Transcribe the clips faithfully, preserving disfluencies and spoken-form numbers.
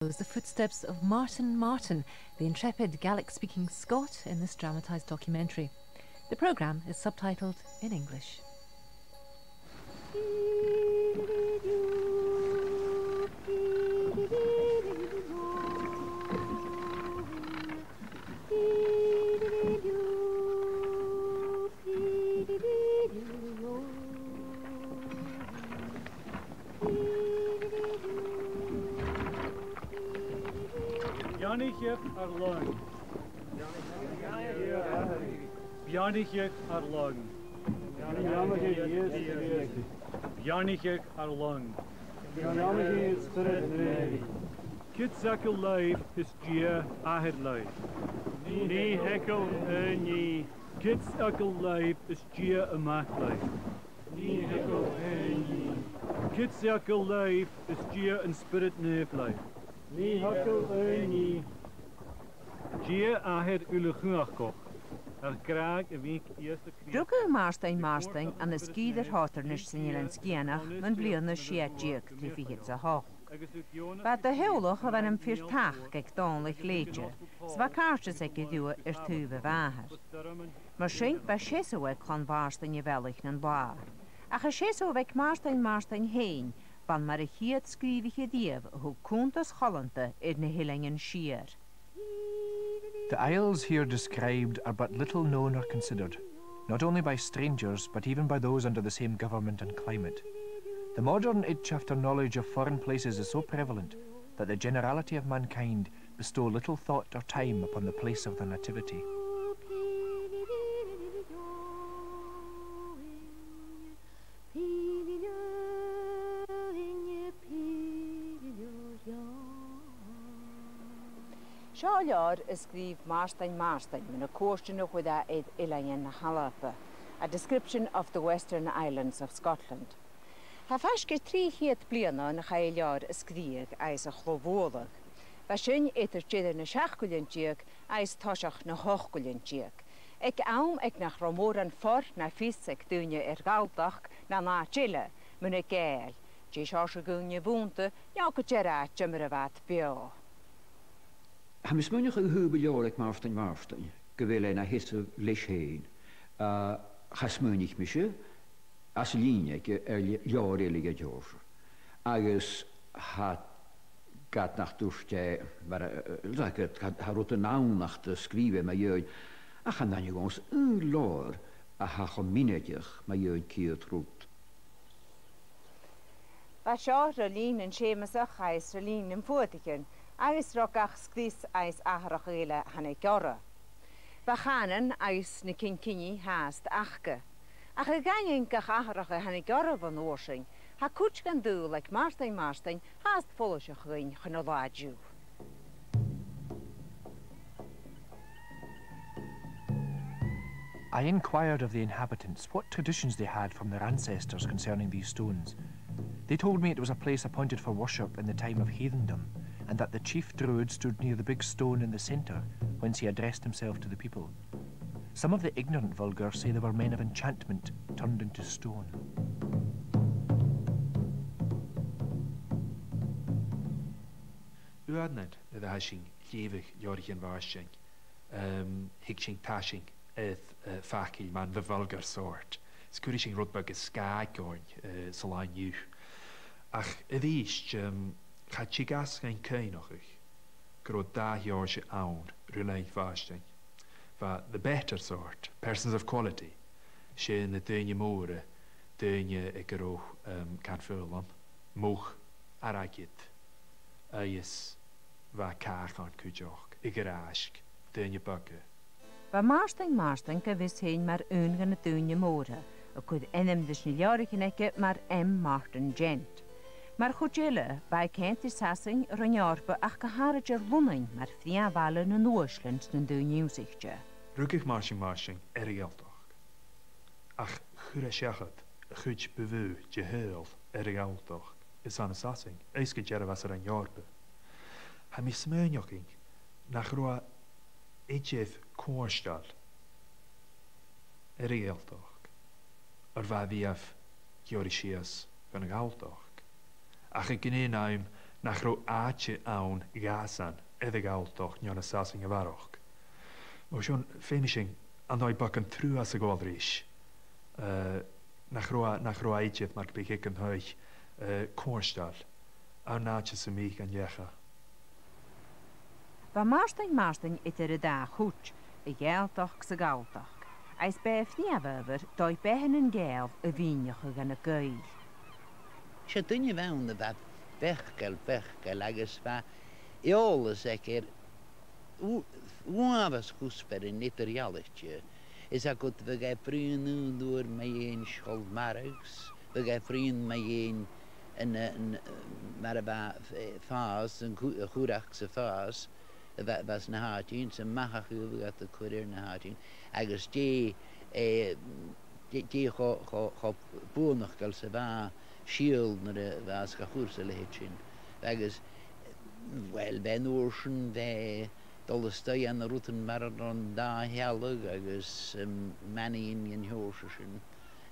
follows the footsteps of Martin Martin, the intrepid Gaelic-speaking Scot in this dramatised documentary. The programme is subtitled in English. Beannaicheadh ar long. Beannaicheadh ar long. Beannaicheadh ar long. Ciod 's eagal leibh is Dia Athair leibh? Nì eagal aon nì. Ciod 's eagal leibh is Dia a-mach leibh? Nì eagal aon nì. Ciod 's eagal leibh is Dia an Spiorad Naomh leibh? Nì eagal aon nì. Dia Athair uile-chumhachdach, ar gràdh a mhic Ìosa Crìosd. Rugadh Màrtainn Màrtainn ann an sgìre Thortanais san Eilean Sgitheanach mun bhliadhna sia deug trì fichead 's a h-ochd. Bha e de theaghlach a bh' ann am fir-tac aig Dòmhnall MacLeòid, 's bha càirdeas aige riutha air taobh a mhàthar. Mar sin, bha seasamh aig Clann Mhàrtainn a' bhealaich nan là. Ach an seasamh a bh' aig Màrtainn Màrtainn fhèin, b' ann mar a' chiad sgrìobhaiche riamh a thug cunntas coileanta air na h-Eileanan Siar. The isles here described are but little known or considered, not only by strangers, but even by those under the same government and climate. The modern itch after knowledge of foreign places is so prevalent that the generality of mankind bestow little thought or time upon the place of their nativity. Seo leabhar a sgrìobh Màrtainn Màrtainn mu na cuairtean a chuir e air Eileanan na h-Alba, A Description of the Western Islands of Scotland. Tha e faisg air trì cheud bliadhna on a chaidh an leabhar a sgrìobhadh agus a chlò-bhualadh. Bha sin eadar deireadh na seachd uillean deug agus toiseach na h-ochd uillean deug, aig àm aig nach robh mòran for no fios aig daoine air Ghalltachd no an àite eile, mun a' Ghàidheal, dè seòrsa dhaoine a bh' annta, no gu dearbh dè mar a bha iad beò. Tha mi a' smaoineachadh a thaobh an leabhair aig Màrtainn Màrtainn gu bheil e na sheasamh leis fhèin. Ah, cha smaoinich mise às linn aige air le-, leabhar eile de sheòrsa. Agus tha ged nach tuirt e, mar, eh, eh, tha, tha, tha rudan ann nach do sgrìobh e mu dheidhinn, ach chan aithne dhòmhsa aon leabhar a tha cho mionaideach mu dheidhinn ciad rud. Bha seo ro linn nan Seumasach agus ro linn nam Fuadaichean, agus ro gach sgrios agus atharrachadh eile a thàinig orra. Bha a' chànan agus na cinn-cinnidh fhathast aca. Ach a dh'aindeoin gach atharrachadh a thàinig orra bhon uair sin, tha cuid dhen dùthaich aig Màrtainn Màrtainn fhathast follaiseach dhuinn chun an latha an-diugh. I inquired of the inhabitants what traditions they had from their ancestors concerning these stones. They told me it was a place appointed for worship in the time of heathendom, and that the chief Druid stood near the big stone in the centre, whence he addressed himself to the people. Some of the ignorant vulgar say they were men of enchantment turned into stone. Uaireannan, nuair a tha sinn a' leughadh leabhraichean Mhàrtainn, um, thig sinn tarsainn air, uh, faclan mar the vulgar sort. Is cuiridh sinn rud beag a sgàth oirnn, uh, san latha an-diugh. Ach a-rithist, um, cha tig às dhuinn cuimhneachadh gun robh dà sheòrsa ann ri linn Mhàrtainn. Bha the better sort, persons of quality, 's e na daoine mòra, daoine aig an robh, um, can fhaoileann, moch, airgead, agus bha càch ann cuideachd, a' ghràisg, daoine beaga. Bha Màrtainn Màrtainn gu bhith fhèin mar aon de na daoine mòra, a' cur ainm ris na leabhraichean aige mar M. Martin Gent. Mar chuid eile, bha e a' coimhead ri Sasainn, ron Eòrpa ach gu h-àraid air Lunnainn mar phrìomh bhaile nan uaislean 's nan daoine ionnsaichte. Rugadh Màrtainn Màrtainn air a' Ghalltachd. Ach chuir e seachad a' chuid bu mhotha de shaoghal air a' Ghalltachd is ann an Sasainn, agus gu dearbh às air an Eòrpa. Tha mi a' smaoineachadh nach robh e idir comhartail air a' Ghalltachd, oir bha e a' dol sìos gun a' Ghalltachd. Ach aig an aon àm, Nach robh àite ann dhàsan air a' Ghalltachd no na Sasainn a bharrachd. Mar sin, feumaidh sinn an dòigh beagan truas a ghabhail ris, eh, nach robh, nach robh idir mar gum biodh aig an taigh, eh, comhartail, ann an àite sam bith dhan each. Bha Màrtainn Màrtainn eadar an dà chuid, a' Ghàidhealtachd 's a' Ghalltachd, agus b' e a phrìomh adhbhar dòigh beatha nan Gàidheal a mhìneachadh dhan a' ghaoith. 'S e duine a bh' ann a bha faiceall, faiceall agus bha eòlas aige air u-, uabhas chuspair an eadar-dhealaichte. Is e gu bheil e a' bruidhinn aon uair mu dheidhinn sgoil Mharaigs, bhiodh e a' bruidhinn mu dheidhinn an, an, mar a bha, eh, fàs, an cu-, a' churach 's a' fàs, a bha, bha sna h-àitean, 's a' mhathachadh a bhiodh iad a' cur air na h-àitean, agus dè, eh, dè, dè cho, cho, cho buannachdail 's a bha sìol nuair a bha iad ga chur 's a leithid sin. Agus, uill, bha e an uair sin, bha e a' dol a-staigh ann an rudan mar an dà-shealladh agus, em, manaidhean dhen t-seòrsa sin.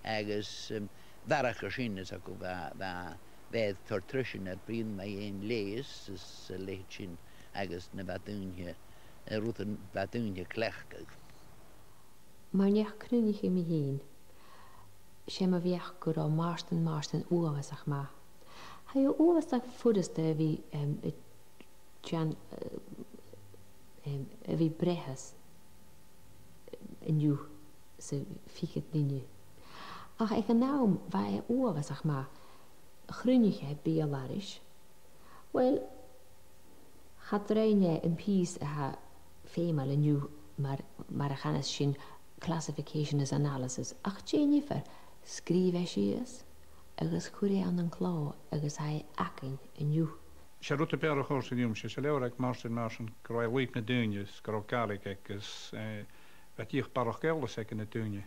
Agus, em, bharrachd air sin, is e gu bha, bha, bha e a' toirt treis air bruidhinn mu dheidhinn leigheas is a leithid sin, agus na bha daoine, eh, rudan bha daoine a' cleachdadh. Mar neach-cruinneachaidh mi fhìn, 's e mo bheachd gun robh Màrtainn Màrtainn uabhasach math. Tha e uabhasach furasta a bhith, em, a' dèan-, eh, em, a bhith breith às, eh, an-diugh 's a' fichead bliadhna. Ach aig an àm, bha e uabhasach math. Chruinnich e beul-aithris. Uill, cha do rinn e am pìos a tha feumail an-diugh mar, mar a chanas sinn classification is analysis, ach dè an diofar, sgrìobh e sìos agus chuir e ann an clò agus tha e againn an-diugh. 'S e rud a b' fheàrr a chuir sinn rium, 's e, 's e leabhar aig Màrtainn Màrtainn gun robh e a' lùib na daoine, 's gun robh Gàidhlig aige, agus, eh, bha dìreach barrachd eòlais aige na daoine.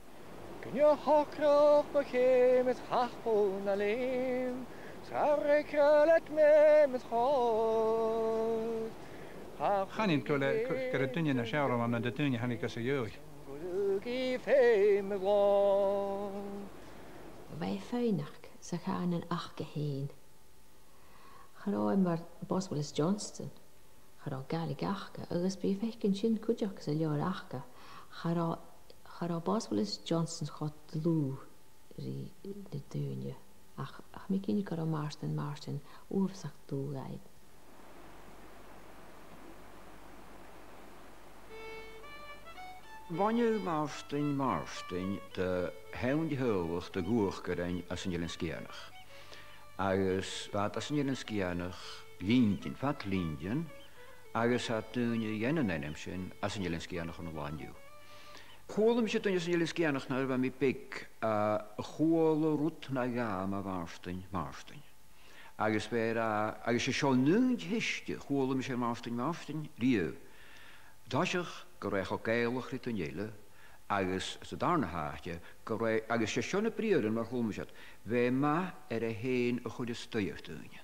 Gun deach ocrach mo cheum is chapall na leum, 's cha robh craoladh mem is chòir. Chanainn gu bheil, gu, gur e duine nas fheàrr ann an na daoine a thàinig às a dhèidh. Gu ruig i feum a' ghlòir. Bha e faighneachd sa chànan aca fhèin. Cha robh e mar Boswell is Johnson, cha robh Gàidhlig aca, agus bidh thu a' faicinn sin cuideachd sa leabhar aca, cha robh, cha robh Boswell is Johnson cho dlùth ri na daoine, ach, ach tha mi cinnteach gun robh Màrtainn Màrtainn uabhasach dlùth dhaibh. Bhuineadh Màrtainn Màrtainn do sheann teaghlach de dh'uachdarain às an Eilean Sgitheanach. Agus bha iad às an Eilean Sgitheanach linntean, fad linntean, agus tha daoine dhen an ainm sin às an Eilean Sgitheanach an latha an-diugh. Chuala mise duine às an Eilean Sgitheanach nuair a bha mi beag, a, a chuala rud no dhà mu Mhàrtainn Màrtainn. Agus bha e ag ràdh, agus 's e seo an aon cheist a chuala mise air Màrtainn Màrtainn riamh. An toiseach gun robh e cho Gàidhealach ri daoine eile, agus sa dàrna h-àite gun robh e, agus 's e seo na briathran mar a chuala mise iad, bha e math air e fhèin a chur a-staigh air daoine.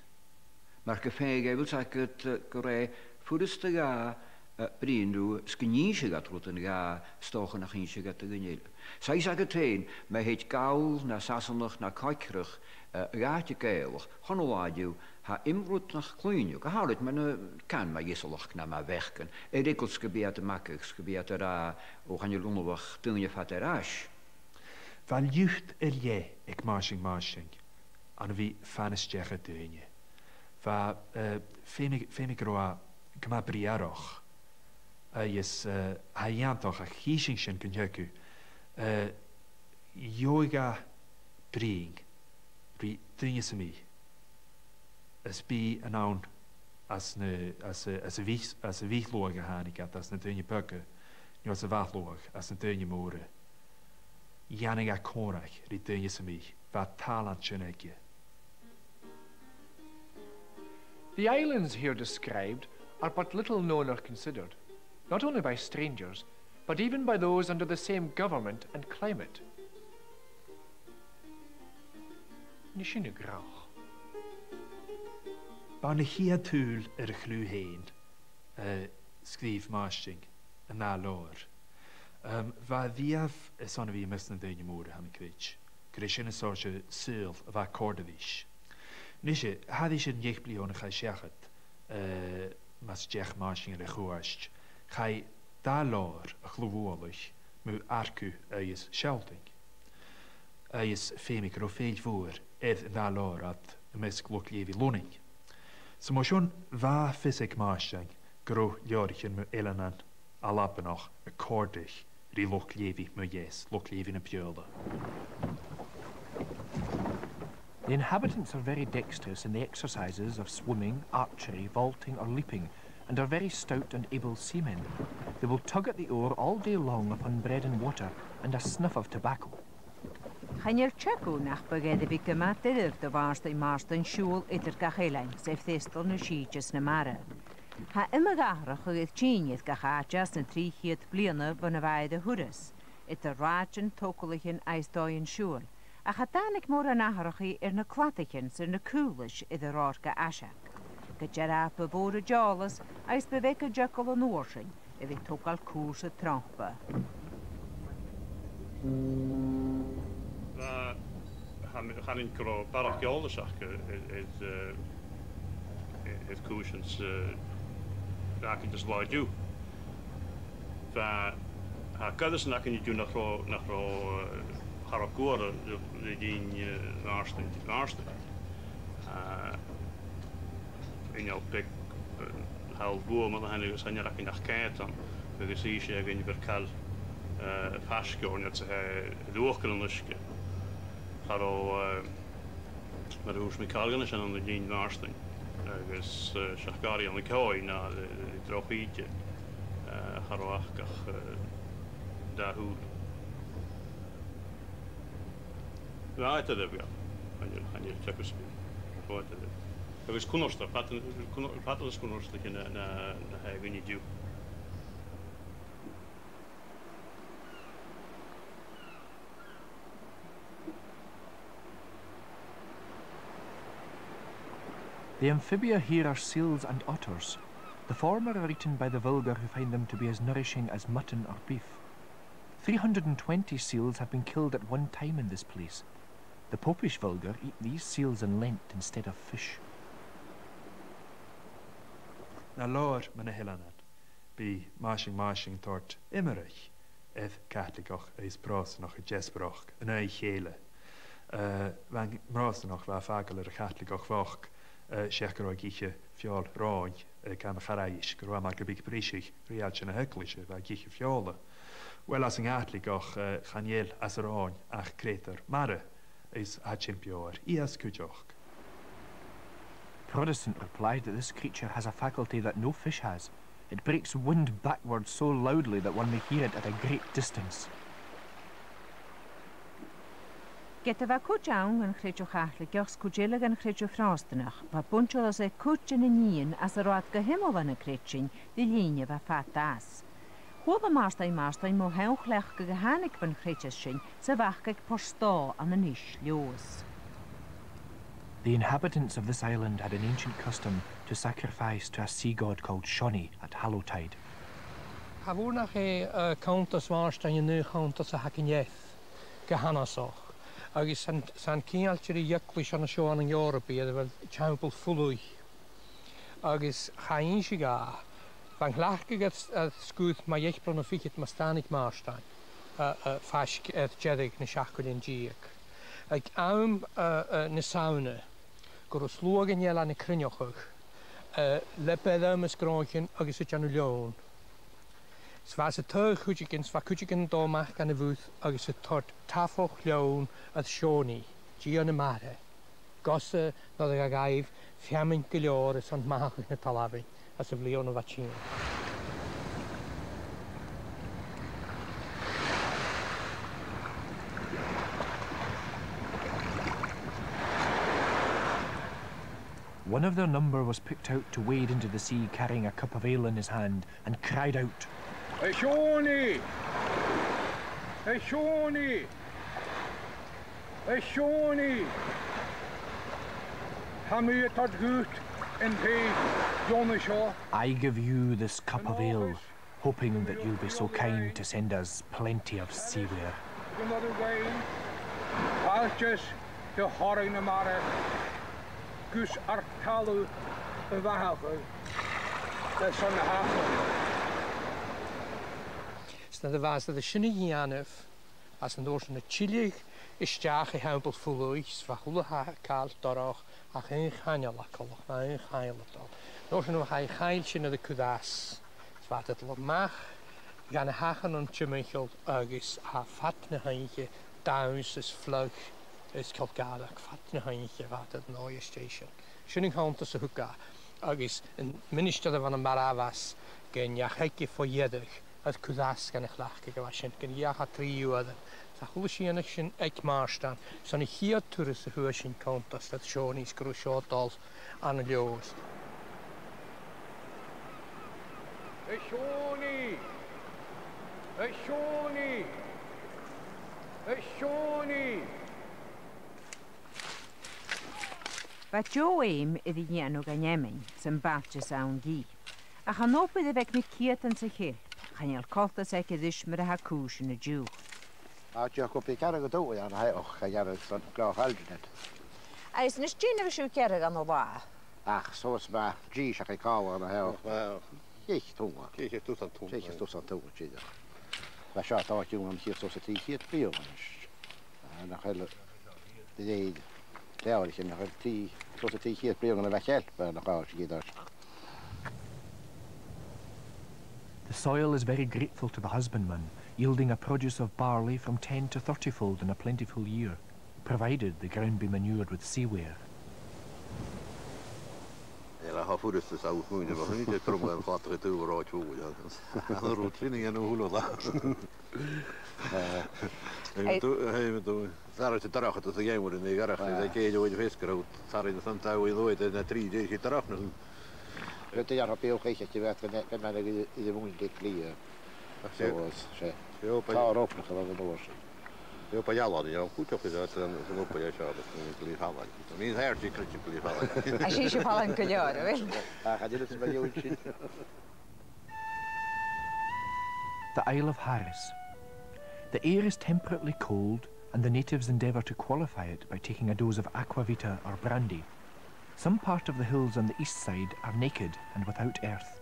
Mar gum faigheadh e, bheil fhios agad, eh, gun robh e furasta dha, eh, bruidhinn riutha, 's gun innseadh iad rudan dha, 's dòcha nach innseadh iad do dhuine eile. 'S e fhios agad fhèin, ma thèid Gall no Sasannach no coigreach, eh, a dh'àite Gàidhealach, chun an latha an-diugh, tha iomadh rud nach cluinn thu, gu h-àraid mu na, can, mu dheasalachd no mu bheachdan, air eagal 's gum bi iad a' magadh, 's gum bi iad ag ràdh, o, chan eil ùmhlachd daoine fada air ais. Bha liut air leth aig Màrtainn Màrtainn ann a bhith a' faighinn a-steach air daoine. Bha, eh, feumaidh, feumaidh gun robh e gu math briathrach. Agus, eh, tha e iongantach, ach chì sinn sin gun teagamh. Eh, gheibheadh e bruidhinn ri daoine sam bith. Is bith an ann às na, às a, às a' mhi-, às a' mhi-shluagh a thàinig iad, às na daoine beaga, no às a' mhath-shluagh, às na daoine mòra. Dhèanadh e còmhradh ri daoine sam bith, bha an tàlant sin aige. The islands here described are but little known or considered, not only by strangers, but even by those under the same government and climate. Nì sin a' ghnothach. B' ann a' chiad shùil air a chliù fhèin, eh, sgrìobh Màrtainn an dà leabhar. Em, bha e riamh airson a bhith am measg nan daoine mòra, tha mi a' creids, gur e sin an seòrsa saoghal a bha a' còrdadh ris. Nise, thairis air an deich bliadhna a chaidh seachad, eh, mus deach Màrtainn air a' chuairt, chaidh dà leabhar a chladhbhualadh mu Arcaibh agus Sealtainn. Agus feumaidh gun robh fèill mhòr air an dà leabhar ud am measg luchd-leughaidh Lunnainn. 'S mar sin, bha fios aig Màrtainn gun robh leabhraichean mu eileanan Albannach a' còrdadh ri luchd-leughaidh mu dheas, luchd-leughaidh na Beurla. The inhabitants are very dexterous in the exercises of swimming, archery, vaulting, or leaping, and are very stout and able seamen. They will tug at the oar all day long upon bread and water, and a snuff of tobacco. Chan eil teagamh nach biodh e air a bhith gu math doirbh do Mhàrtainn Màrtainn siubhal eadar gach eilean, 's e freastal na sìde 's na mara. Tha iomadh atharrachadh air tighinn air gach àite anns na trì cheud bliadhna bhon a bha e air a thuras, eadar rathaidean, togalaichean agus dòighean siubhail, ach cha tàinig mòran atharrachaidh air na cladaichean 's air na caolais air an robh iad ga aiseag. Gu dearbh, bu mhòr an t-eòlas agus bu bheag an t-eagal an uair sin a bhith a' togail cùrsa tromhpa. Bha, tha mi, chanainn gun robh barrachd eòlais aca air, air, eh, air cùisean, eh, aig an taigh an-diugh. Bha, tha goireasan againn an-diugh nach robh, nach robh, eh, cha robh gu h-àraidh ri, ri linn, eh, Mhàrtainn, Mhàrtainn. Eh, inneal beag, eh, thall bhuama a th' ann agus chan eil againn ach càidean, agus innse againn gur call, eh, faisg oirnn, agus, eh, luachgan an uisge. Cha robh, eh, mar a thuirt mi, càil dhen a sin ann an linn Mhàrtainn, agus, eh, seach gàrraidhean a' coimhead na, eh, droch shìde, eh, cha robh ach, ach, eh, dà shùil. Right, there we go. Chan eil, chan eil teagamh sam bith. Right, there. Agus cunnartach, fada, cunnar-, fada nas cunnartaiche na, na, na tha againn an-diugh. The amphibia here are seals and otters. The former are eaten by the vulgar, who find them to be as nourishing as mutton or beef. Three hundred and twenty seals have been killed at one time in this place. The popish vulgar eat these seals in Lent instead of fish. Na leabhar mu na h-eileanan, bidh Màrtainn Màrtainn a' toirt iomradh air Caitligeach is Pròstanach a' deasbaireachd an aghaidh a chèile. Eh, bha an Pròstanach, bha e a' fàgail air a' Chaitligeach bhochd, eh, seach gun robh e ag ithe feòil ròin, eh, aig àm a' Charghais, gun robh e mar gum biodh briseadh riaghailtean na h-eaglaise, bha e ag ithe feòla. Uill, ars an Caitligeach, eh, chan eil anns an ròin ach creutair mara, is tha e timcheall air iasg cuideachd. Protestant replied that this creature has a faculty that no fish has. It breaks wind backwards so loudly that one may hear it at a great distance. Ged a bha cuid ann dhen chreideamh Chaitligeach 's cuid eile dhen chreideamh Phròstanach, bha buntanas aig cuid de na nithean anns an robh iad gu h-iomlan a' creidsinn ri linn a bha fada às. Chuala Màrtainn Màrtainn mu sheann chleachdadh a thàinig bhon chreideas sin 's a bh' aca aig Port Stò ann an Uibhist Leòdhais. The inhabitants of this island had an ancient custom to sacrifice to a sea god called Seonaidh at Hallowtide. Cha mhòr nach e, eh, cunntas Mhàrtainn an aon chunntas a th' againn air gu h-annasach, agus 's ann, 's ann ceangailte ri eaglais ann an seo ann an Eòrpa a bha e, a bheil teampall Fulaidh. Agus cha innis e dha, bha an cleachdadh air, air sgur mu dheich bliadhna fichead mus tàinig Màrtainn, eh, eh, faisg air deireadh na seachdamh linn deug. Aig àm, eh, eh, na Samhna, gun robh sluagh an eilein a' cruinneachadh, eh, le beirm is gràinnean agus a' dèanamh leann. 'S bha e a' toirt cuideigin, 's bha cuideigin a' dol a-mach dhan a' mhuir agus a' toirt tabhach leann air Seonaidh, dia na mara. Gus an do dh'fhalbh feamainn gu leòr airson mathachaidh na talmhainn anns a' bhliadhna a bha tighinn. One of their number was picked out to wade into the sea carrying a cup of ale in his hand and cried out, "A Sheonaidh! A Sheonaidh! A Sheonaidh! Tha mi a' toirt dhut an taigh-dheone seo." "I give you this cup of ale, hoping that you'll be so kind to send us plenty of seaware." Gun robh thu gu bhith fàilte do Thorraig na Mara. gus ar talamh a bhàthadh airson na h-achaidh. 'S nuair a bhathas air sin a dhèanamh, anns an uair sin a' tilleadh a-steach a Theampall Phulaidh, 's bha a h-uile càil dorcha ach aon chaineal a' coileach, bha aon chaineal a' dol. An uair sin bha a' chaill sin air a cur às, 's bha iad a' dol a-mach dhan a' thaigh an timcheall agus tha fad na h-oidhche dannsa is fliuch is ceòl Gàidhlig, fad na h-oidhche bha iad an dòigh a-staigh sin. Sin an cunntas a thug e, agus am ministear a bha na marbh às, gun deach aige fo dheireadh air cur às dhan a' chleachdadh a bha sin, gun deach e trì uairean. 'S a h-uile sìon a sin aig Màrtainn, 's ann a' chiad turas a fhuair sinn cunntas air seo a-nis gun robh seo a' dol ann an leabhar. A Sheonaidh! A Sheonaidh! A Sheonaidh! Bha Joe fhèin air a dhèanamh dhan fheamainn, 's am bailteas ann dhi. Ach an obair a bh' aig na ceudan sa cheap, chan eil coltas aige ris mar a tha cùisean an-diugh. Tha deoch gu bhith cearradh an-diugh ann an taigh, och, cha ghearradh san gleoch alginate. Agus a-nis, dè na bha sibh a' gearradh ann an latha? Ach, so 's ma dh'fhàs e càil ann an taigh, och, well, deich tonna. Deich is dusan tonna. Deich is dusan tonna, dìreach. Bha seo a' tòiseachadh an siud so 's a trì cheud bliadhna a-nis. Ah, nach eil, dè, dè, leabhar sin, nach eil trì, so 's a trì cheud bliadhna a bha cheilp, eh, na càil sin, dìreach. The soil is very grateful to the husbandman, yielding a produce of barley from ten to thirty fold in a plentiful year, provided the ground be manured with seaware. Air a tha furasta sa ùr mùine, mar a chunnaic e trom an cladach a tuath ráit bhuail agus an rud sin a dhèanamh a h-uile latha. Eh, eh, tu, eh, tu, sara te dorcha tu sa gheamhar in a gharach, eh, le cèile bhuail feasgar, sara na san taobh luaid na trì déag dorcha na san. Rud a dheartha beò chaiche te bheat gan, gan mar a ghi, i de mhùin de glia. Ach so, 's e. Tha ròpnach a bha an uair sin. Bha ealan, you know, cuideachd is an, san obair a seo, agus an glia fallain. An e tha air tighinn cuideachd glia fallain. A sin 's e fallain gu leòr, a bheil? Ach, a dìreach sa bheil sin. The Isle of Harris. The air is temperately cold, and the natives endeavour to qualify it by taking a dose of aquavita or brandy. Some part of the hills on the east side are naked and without earth.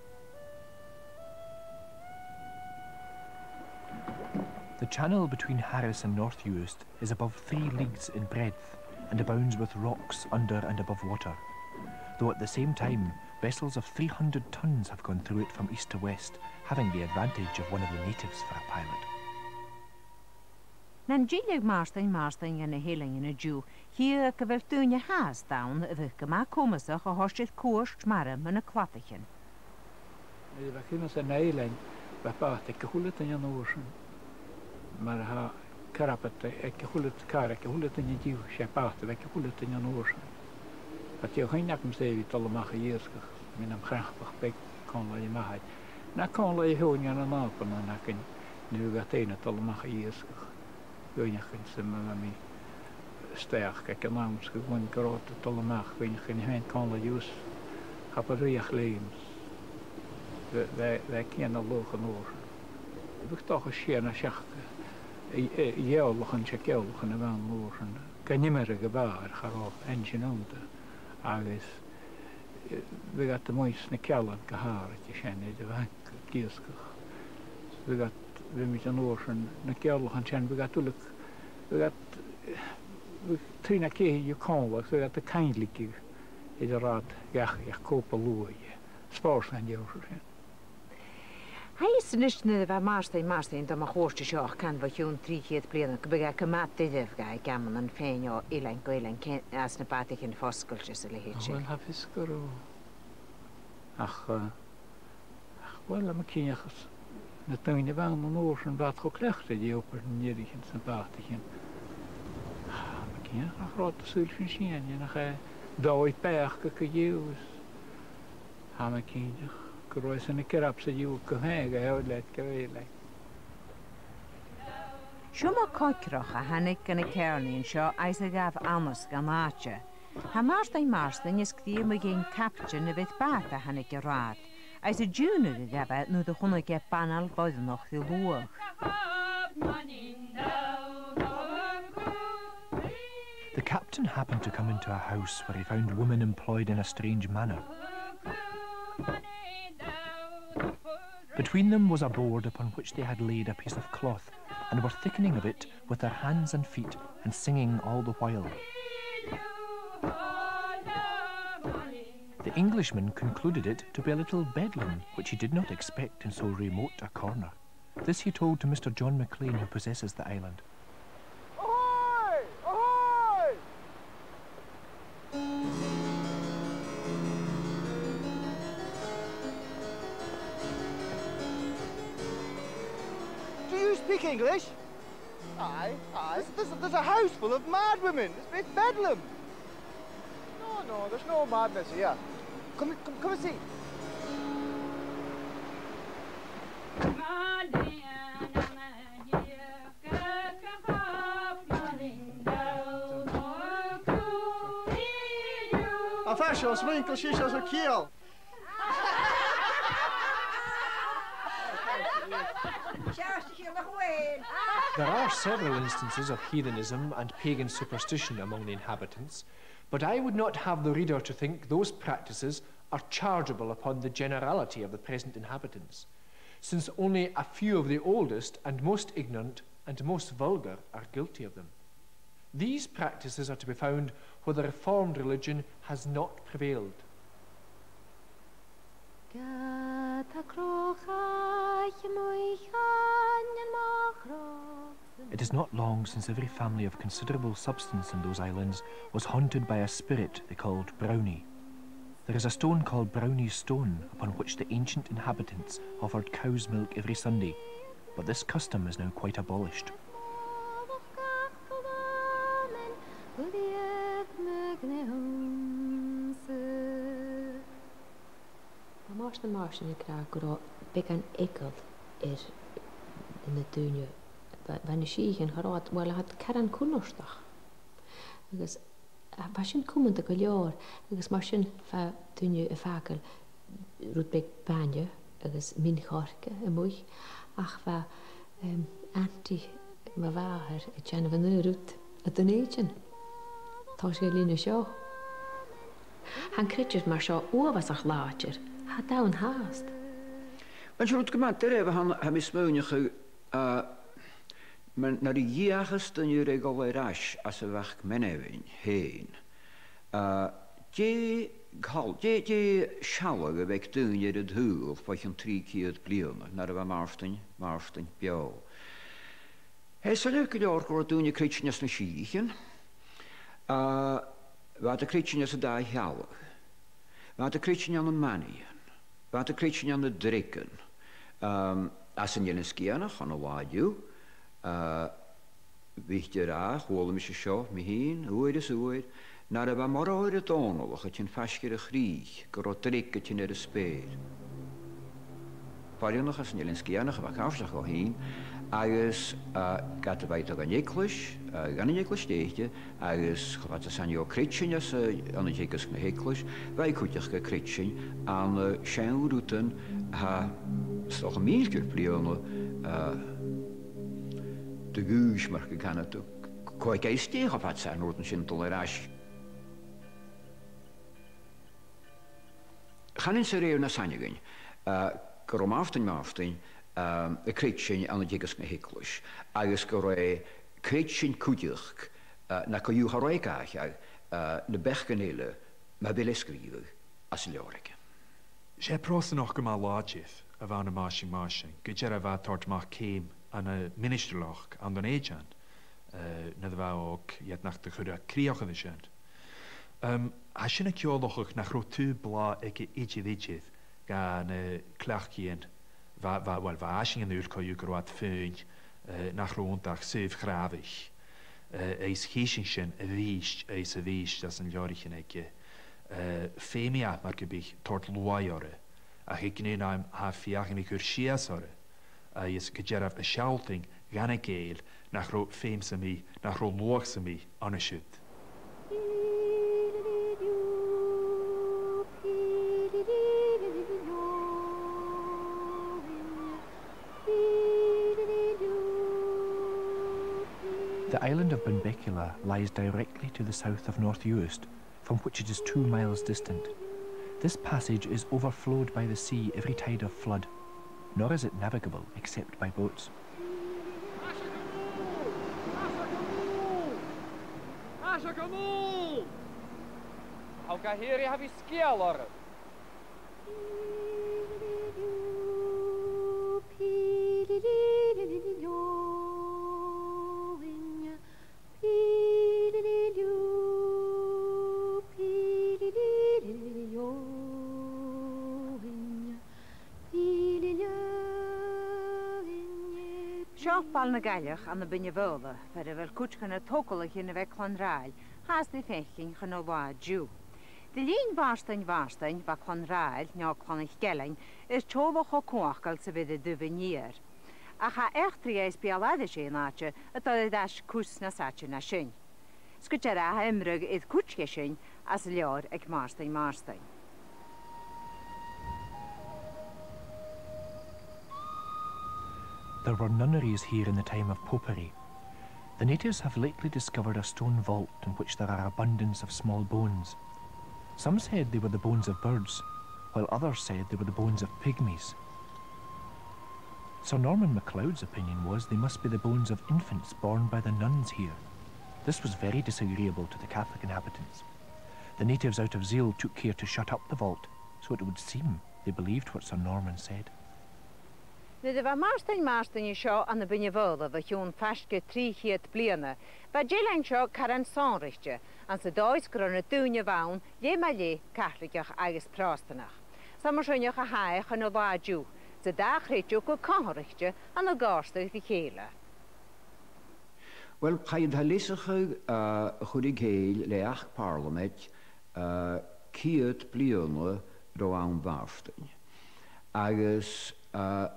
The channel between Harris and North Uist is above three leagues in breadth and abounds with rocks under and above water, though at the same time vessels of three hundred tons have gone through it from east to west, having the advantage of one of the natives for a pilot. Nan tilleadh Màrtainn Màrtainn dha na h-Eileanan an-diugh, chì e gu bheil daoine fhathast ann a bhiodh gu math comasach a thoirt air cuairt mara mu na cladaichean. Nuair a bha cuimhne san eilean, bha bàta aig a h-uile duine an uair sin. Mar a tha carbad aig a h-uile, càr aig a h-uile duine an-diugh, 's e bàta a bh' aig a h-uile duine an uair sin. Bha deagh chuimhne agamsa air a bhith a' dol a-mach a dh'iasgach, bhithinn nam chnaipach beag còmhla ri m' athair. No còmhla ri feadhainn dha na nàbaidhean againn, nuair a bhiodh iad fhèin a' dol a-mach a dh'iasgach. Cuimhneachadh sin, ma bha mi a-staigh aig an àm, 's cuimhne gun robh iad a' dol a-mach, cuimhneachadh fhèin còmhla riutha, cha b' e rìoghachd leam. Bha, bha, bha e cianail luach an uair sin. Bhiodh dòcha sia no seachd, eh, eh, gheòlachan, 's e geòlachan a bh' ann an uair sin. Gan iomradh a bha air, cha robh engine annta. Agus, eh, bhiodh iad a-muigh sna ceallan gu h-àraidh, 's e sin, iad a bh' ann ag iasgach. Bhiodh iad, bhiomaid an uair sin, na geòlachan sin, bhiodh iad uile, bhiodh iad, bhiodh trì no ceithir dhiubh còmhla, bhiodh iad a' coinligeadh air an rathad dhachaigh ach cò bu luaithe. Spòrs an deabhadh sin. Tha fhios a-nis nuair a bha Màrtainn Màrtainn a' dol mun cuairt an seo, can bho chionn trì cheud bliadhna, gum biodh e gu math doirbh dha aig amannan faighinn o eilean gu eilean, cen-, anns na bàtaichean fosgailte 's a leithid sin. Uill, tha fios gun robh. Ach, eh, ach, uill, tha mi cinnteach, na daoine a bh' ann an uair sin, bha iad cho cleachdte ri obair nan eathraichean 's na bàtaichean. Tha mi cinnteach nach robh iad a' saoilsinn sìon, nach e dòigh beachd aca dhiubh. Tha mi cinnteach gun robh iadsan ag iarraidh a bhith gu fèin, gu h-àraidh leat, gu fèin leat. Seo mo coigreach a thàinig gu na ceàrnaidhean seo agus a ghabh annas dhan àite. Tha Màrtainn Màrtainn a' sgrìobhadh mu dheidhinn caiptean a bh' air bàta a thàinig an rathad, agus an t-iongnadh a ghabh e nuair a chunnaic e banail bhoireannach ri luadh. The captain happened to come into a house where he found women employed in a strange manner. Between them was a board upon which they had laid a piece of cloth, and were thickening of it with their hands and feet, and singing all the while. The Englishman concluded it to be a little bedlam, which he did not expect in so remote a corner. This he told to Mister John MacLean, who possesses the island. Ahoy! Ahoy! Do you speak English? Aye, aye. There's, there's, there's a house full of mad women. It's, it's bedlam. No, no, there's no madness here. Come, come, come and see. A Phaiseil, smaoinich sibh air a' chiall. There are several instances of heathenism and pagan superstition among the inhabitants, but I would not have the reader to think those practices are chargeable upon the generality of the present inhabitants, since only a few of the oldest and most ignorant and most vulgar are guilty of them. These practices are to be found where the Reformed religion has not prevailed. It is not long since every family of considerable substance in those islands was haunted by a spirit they called Brownie. There is a stone called Brownie's Stone upon which the ancient inhabitants offered cow's milk every Sunday, but this custom is now quite abolished. Bha Màrtainn Màrtainn ag ràdh gun robh beagan eagal air na daoine, bha, bha na sìthichean, cha robh iad, uill, tha iad caran cunnartach. Agus, a, bha sin cumanta gu leòr, agus mar sin bha daoine a' fàgail rud beag bainne agus min-choirce a-muigh, ach bha, em, antaidh mo mhàthar a' dèanamh an aon rud a Dhùn Èideann. Tha sinn a' lìonadh seo. Tha an creideamh mar seo uabhasach làidir, tha e ann fhathast. An rud gu math doirbh a tha, tha mi a' smaoineachadh, a, mar, nuair a dh'fheuchas duine ri dhol air ais às a' mhac-meanmnain fhèin, a, dè, dè, dè sealladh a bh' aig daoine air an t-saoghal bho chionn trì cheud bliadhna, nuair a bha Màrtainn, Màrtainn beò? Tha e soilleir gu leòr gun robh daoine a' creidsinn anns na sìthichean, a, bha iad a' creidsinn anns an dà shealladh, bha iad a' creidsinn ann am manaidhean, bha iad a' creidsinn ann an dreugan, um, anns an Eilean Sgitheanach an latha an-diugh, a, bhiodh iad ag ràdh, chuala mise seo mi fhìn, uair is uair, nuair a bha Mòrag Dòmhnallach a' tighinn faisg air a' chrìch, gun robh dreug a' tighinn air a speur. Foireannach às an Eilean Sgitheanach a bha càirdeach dhomh fhìn, agus, a, ged a bha iad dhan eaglais, a, dhan an eaglais stèidhichte, agus cha bha iad a' saoilsinn creidsinn anns, a, ann an teagasg na h-eaglais, bha iad cuideachd a' creidsinn ann an, a, seann rudan a tha, 's dòcha mìltean bliadhna, a, de dh'aois, mar gun canadh tu, cò aig a tha stèidheachadh fad 's a tha na rudan sin a' dol air ais. Chanainn-sa a rèir na soidhnichean, a, gun robh Màrtainn Màrtainn, a, a' creidsinn ann an teagasg na h-eaglais, agus gun robh e a' creidsinn cuideachd, a, na co-dhiù cha robh e ag aithneachadh, a, na beachdan eile, ma bheil e a' sgrìobhadh anns an leabhar aige. 'S e pròiseas gu math làidir a bh' ann am Màrtainn Màrtainn, gu dearbh bha e a' toirt a-mach ceum ann am ministrealachd ann an Dùn Èideann, a, nuair a bha e òg, ged nach do chuir e crìoch air sin. Em, tha sin a' ciallachadh nach robh taobh blàth aige idir, idir dha na cleachdaidhean, bha, bha, uill, bha esan an dùil co-dhiù gun robh iad fhèin, eh, nach robh annta ach saobh-chràbhaich. Eh, is chì sinn sin a-rithist is a-rithist anns na leabhraichean aige. Eh, feumaidh e, mar gum biodh, toirt luaidh orra, ach aig an aon àm tha e a' feuchainn ri cur sìos orra, agus gu dearbh a' sealltainn dhan a' Ghàidheal nach robh feum sam bith, nach robh luach sam bith ann an siud. The island of Benbecula lies directly to the south of North Uist, from which it is two miles distant. This passage is overflowed by the sea every tide of flood, nor is it navigable except by boats. Seo Baile na Gailleach ann am Beinn na Faoghla, far a bheil cuid de na togalaichean a bha aig Clann Raghnaill, fhathast ri fhaicinn chun an latha an-diugh. Ri linn Mhàrtainn Mhàrtainn, bha Clann Raghnaill, no Clann 'ic Ailein, air teaghlach cho cumhachdail 's a bha iad an taobh an iar. Ach tha eachdraidh is beul-aithris an àite a' dol air ais cus nas fhaide na sin. 'S gu dearbh tha iomradh air cuid de sin anns an leabhar aig Màrtainn Màrtainn. There were nunneries here in the time of Popery. The natives have lately discovered a stone vault in which there are abundance of small bones. Some said they were the bones of birds, while others said they were the bones of pygmies. Sir Norman MacLeod's opinion was they must be the bones of infants born by the nuns here. This was very disagreeable to the Catholic inhabitants. The natives, out of zeal, took care to shut up the vault, so it would seem they believed what Sir Norman said. Nuair a bha Màrtainn Màrtainn an seo ann am Beinn na Faoghla bho chionn faisg air trì cheud bliadhna, bha an t-eilean seo caran sònraichte, anns an dòigh 's gun robh na daoine a bh' ann leth mar leth Caitligeach agus Pròstanach. 'S ann mar sin a tha e chun an latha an-diugh, 's an dà chreideamh gu comharraichte ann an còmhradh ri chèile. Uill, chaidh an t-aleasachadh, uh, a chur an cèill le Achd Pàrlamaid, uh, ceud bliadhna ro àm Mhàrtainn. Agus, uh,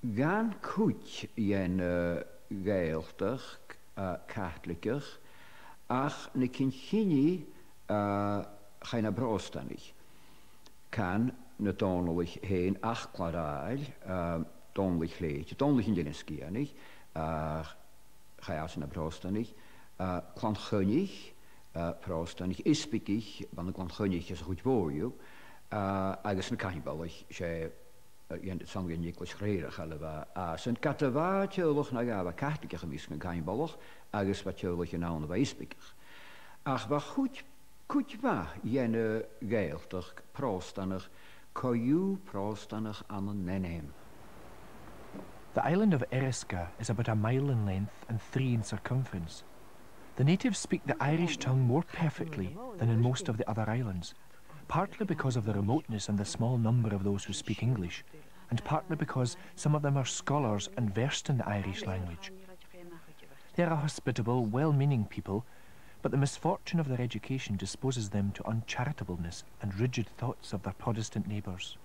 dhan cuid dhen, uh, Ghàidhealtachd, uh, Caitligeach, ach na cinn-chinnidh, uh, chaidh na Pròstanaich. Can na Dòmhnallaich fhèin ach Clann Raghnaill, uh, Dòmhnallaich Shlèite, Dòmhnallaich an Eilein Sgitheanaich, uh, chaidh às na Pròstanaich, uh, Clann Choinnich, uh, Pròstanaich, Easbaigich, bha na Clann Choinnich às a' chuid mhòr dhiubh, uh, agus na Caimbeulaich, 's e, uh, dhen, 's ann dhen Eaglais Chlèireach a bha, uh, 's ann ged a bha teaghlach no dhà a bha Caitligeach am measg nan Caimbeulach, agus bha teaghlaichean ann a bha Easbaigeach. Ach bha cuid, cuid mhath dhen a' Ghàidhealtachd Pròstanach, co-dhiù Pròstanach ann an ainm. The island of Eriska is about a mile in length and three in circumference. The natives speak the Irish tongue more perfectly than in most of the other islands, partly because of the remoteness and the small number of those who speak English, and partly because some of them are scholars and versed in the Irish language. They are a hospitable, well-meaning people, but the misfortune of their education disposes them to uncharitableness and rigid thoughts of their Protestant neighbours.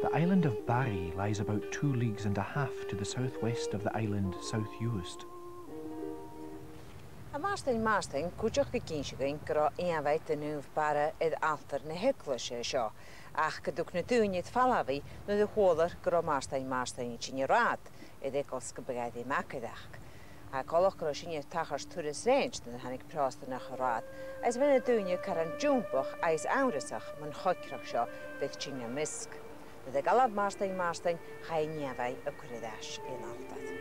The island of Barry lies about two leagues and a half to the south-west of the island South Uist. Tha Màrtainn Màrtainn cuideachd ag innse dhuinn gun robh ìomhaigh de Naomh Barra air altair na h-eaglaise seo, ach gun tug na daoine air falbh i nuair a chuala iad gun robh Màrtainn Màrtainn a' tighinn an rathad, air eagal 's gum biodh e ri magadh aca. Tha coltach gun robh sin air tachairt turas rèint nuair a thàinig Pròstanach an rathad, agus bha na daoine caran diombach agus amhrasach mun choigreach seo a bha air tighinn am measg. Nuair a dh'fhalbh Màrtainn Màrtainn, chaidh an ìomhaigh a chur air ais dhan altair.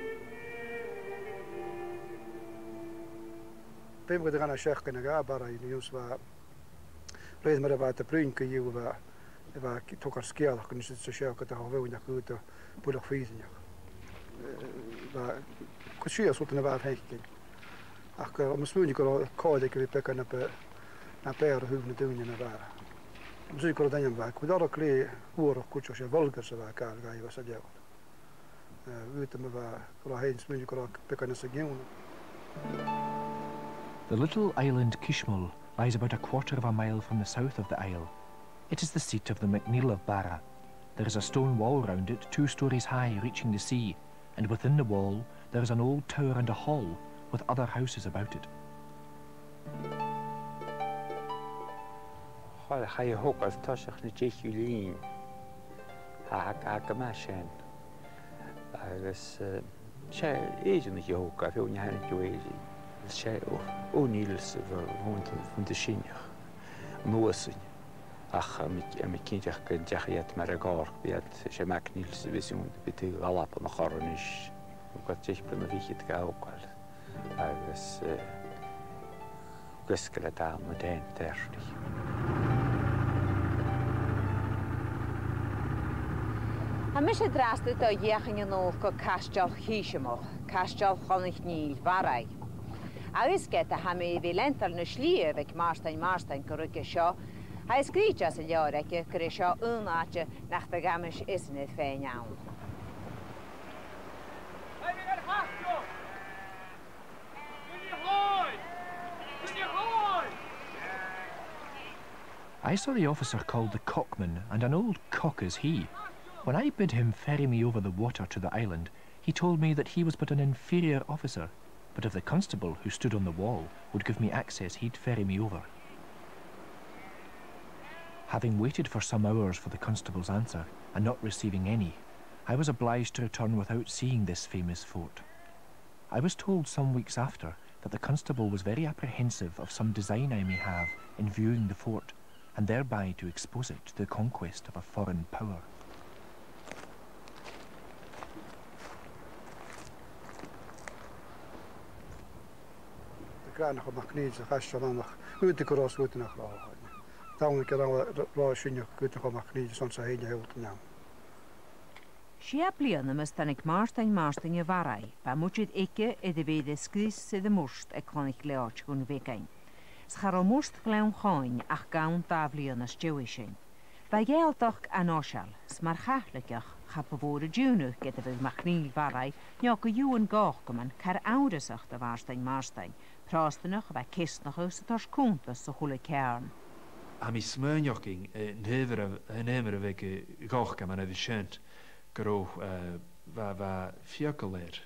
Bha mi gu dà ghana seachdain a dhà Barra, an uair sin bha, rèir mar a bha iad a' bruidhinn co-dhiù, bha, bha togail sgeulachdan is a' seachdain a bha bhuainn aca gu buileach fìrinneach. Eh, bha, cò sìos rud a bha faicinn. Ach, eh, tha mi a' smaoineachadh gun robh còir aige a bhith beagan na b-, na b' fheàrr a thaobh na daoine na Barra. Tha mi a' smaoineachadh gun robh daoine a bha, gu dearbh glè fhuarach cuideachd, 's e vulgar 's a bha a' gabhail dhaibh às an leabhar. Eh, bha iad a' bha, gun robh fhèin a' smaoineachadh gun robh beagan nas a' ghiùlan. The little island Kishmul lies about a quarter of a mile from the south of the isle. It is the seat of the MacNeill of Barra. There is a stone wall round it, two stories high, reaching the sea, and within the wall there is an old tower and a hall with other houses about it. Chaidh, chaidh a thogail toiseach na deichiú linn. Tha, tha, tha gu math sean. Agus, eh, 's e Èirinn a thog e, bha e na thaobh Èirinn. 'S e Ó, O'Neills a bh' ann, bh' ann an Dùn Èideann. An uair sin. Ach, eh, tha mi, tha mi cinnteach gun deach iad mar a' Ghàidhlig, bidh iad, 's e MacNeil a bhios ann, bidh iad a' dol a dh'Alba an-dràsta a-nis. Gu deich bliadhna fichead aige a thogail. Agus, eh, gus gu leth ann an ten thirty. Tha mise an-dràsta a' dol a dh'fheuchainn a-null gu Caisteal Chìseamach, Caisteal Chloinn Nèill Bharraigh. Agus ged a tha mi air a bhith a' leantainn na slighe a bh' aig Màrtainn Màrtainn gu ruige seo, tha e sgrìobhte anns an leabhar aige gur e seo aon àite nach do dh'amais esan air faighinn ann. I saw the officer called the Cockman, and an old cock is he. When I bid him ferry me over the water to the island, he told me that he was but an inferior officer, but if the constable who stood on the wall would give me access, he'd ferry me over. Having waited for some hours for the constable's answer, and not receiving any, I was obliged to return without seeing this famous fort. I was told some weeks after that the constable was very apprehensive of some design I may have in viewing the fort, and thereby to expose it to the conquest of a foreign power. Ghràdh MacNèill sa chaisteal ann, ach dh'fhaodadh gun robh, dh'fhaodadh nach robh. Dòcha gun robh, robh sin, dh'fhaodadh MacNèill son sa h-aon. Sia bliadhna mus tàinig Màrtainn Màrtainn a Bharraigh, bha muinntir aige air a bhith air an sgrios air a' mhurt aig Clann 'ic Leòid gun bheagan. 'S cha robh murt Ghleann Chaoin ach gann dà bhliadhna às dèidh sin. Bha a' Ghàidhealtachd an-fhoiseil, 's mar Chaitligeach, cha bu mhòr an t-iongnadh ged a bha MacNèill Bharraigh, no gu dearbh Cockman, car amhrasach do Mhàrtainn Màrtainn, Pròstanach a bha a' ceasnachadh 's a' toirt cunntas sa h-uile ceàrn. Tha mi a' smaoineachadh, eh, an t-adhbhar a, an t-adhbhar a bh' aig, eh, Cockman an uair sin, gun robh, eh, bha, bha fiacail air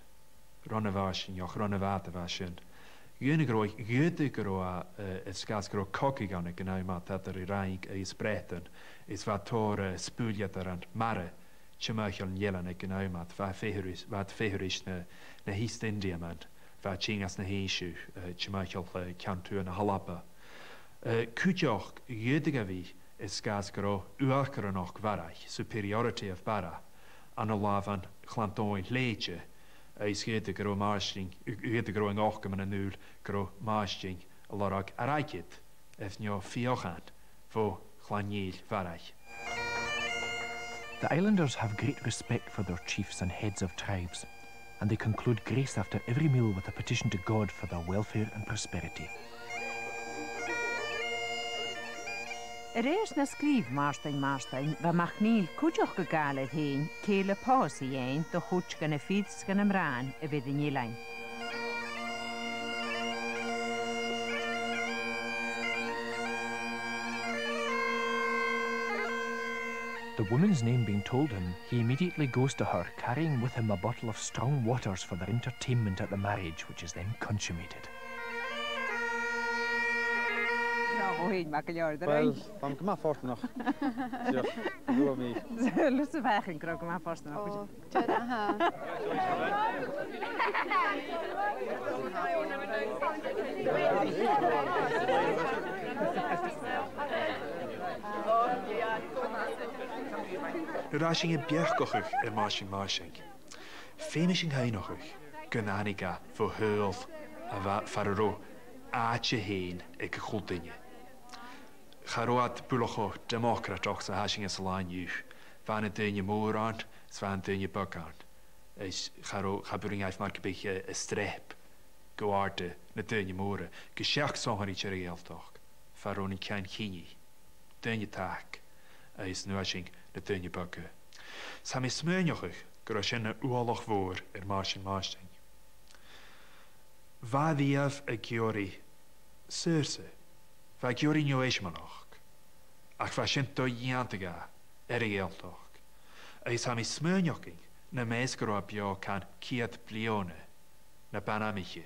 ron a' mhàrtainn, ron a' bhàta a bha sin. Dh'fhaodadh gun robh, dh'fhaodadh gun robh, eh, air sgàth 's gun robh cogadh ann aig an àm ud eadar an Fhraing agus Breatainn, is bha tòrr, eh, spùilleadairean mara timcheall an eilein aig an àm ud, bha feithir-, bha feithir-oidhche na, na h-East Indiamen, bha a' tighinn às na h-Aoisean, eh, timcheall, eh, ceann a tuath na h-Alba. Eh, cuideachd, dh'fhaodadh e bhith air sgàth 's gun robh uachdaranachd Bharraigh, superiority of Barra, ann an làmhan Chlann Dòmhnaill Shlèite, agus dh'fhaodadh gun robh Màrtainn, dh'fhaodadh gun robh an Cockman an dùil gun robh Màrtainn a' lorg airgid, if no fiachan, bho Chlann Nèill Bharraigh. The islanders have great respect for their chiefs and heads of tribes, and they conclude grace after every meal with a petition to God for their welfare and prosperity. A rèir na sgrìobh Màrtainn Màrtainn, bha MacNèill cuideachd a' gabhail air fhèin cèilidh pòsaidh fhaighinn do chuid de na fir 's de na mnathan a bh' air an eilean. The woman's name being told him, he immediately goes to her, carrying with him a bottle of strong waters for their entertainment at the marriage, which is then consummated. Ò, tha e math gu leòr, a Dhòmhnaill. Uill, tha mi gu math fortanach. Dìreach, gu bheil mi. Luchd-fheuchainn gu robh gu math fortanach. Ò, dìreach, aha. Nuair a tha sinn a' beachdachadh air Màrtainn Màrtainn, feumaidh sinn cuimhneachadh gun tàinig e bho shaoghal a bha, far an robh àite fhèin aig a h-uile duine. Cha robh iad buileach cho democratach 's a tha sinn anns an là an-diugh. Bha na daoine mòra ann, is bha na daoine beaga ann. Is cha robh, cha b' urrainn dhaibh mar gum biodh, eh, a streap gu àrd na daoine mòra, gu seachd sònraichte air a' Ghàidhealtachd, far an robh an ceann-cinnidh, daoine taic, agus an uair sin na daoine beaga. 'S tha mi a' smaoineachadh gun robh sin na ualach mhòr air Màrtainn Màrtainn. Bha e riamh ag iarraidh saorsa, bha e ag iarraidh neo-eisimeileachd, ach bha sin do-dhèanta dha air a' Ghàidhealtachd. Agus tha mi a' smaoineachadh, nam measg gun robh e beò can ceud bliadhna na b' anmoiche,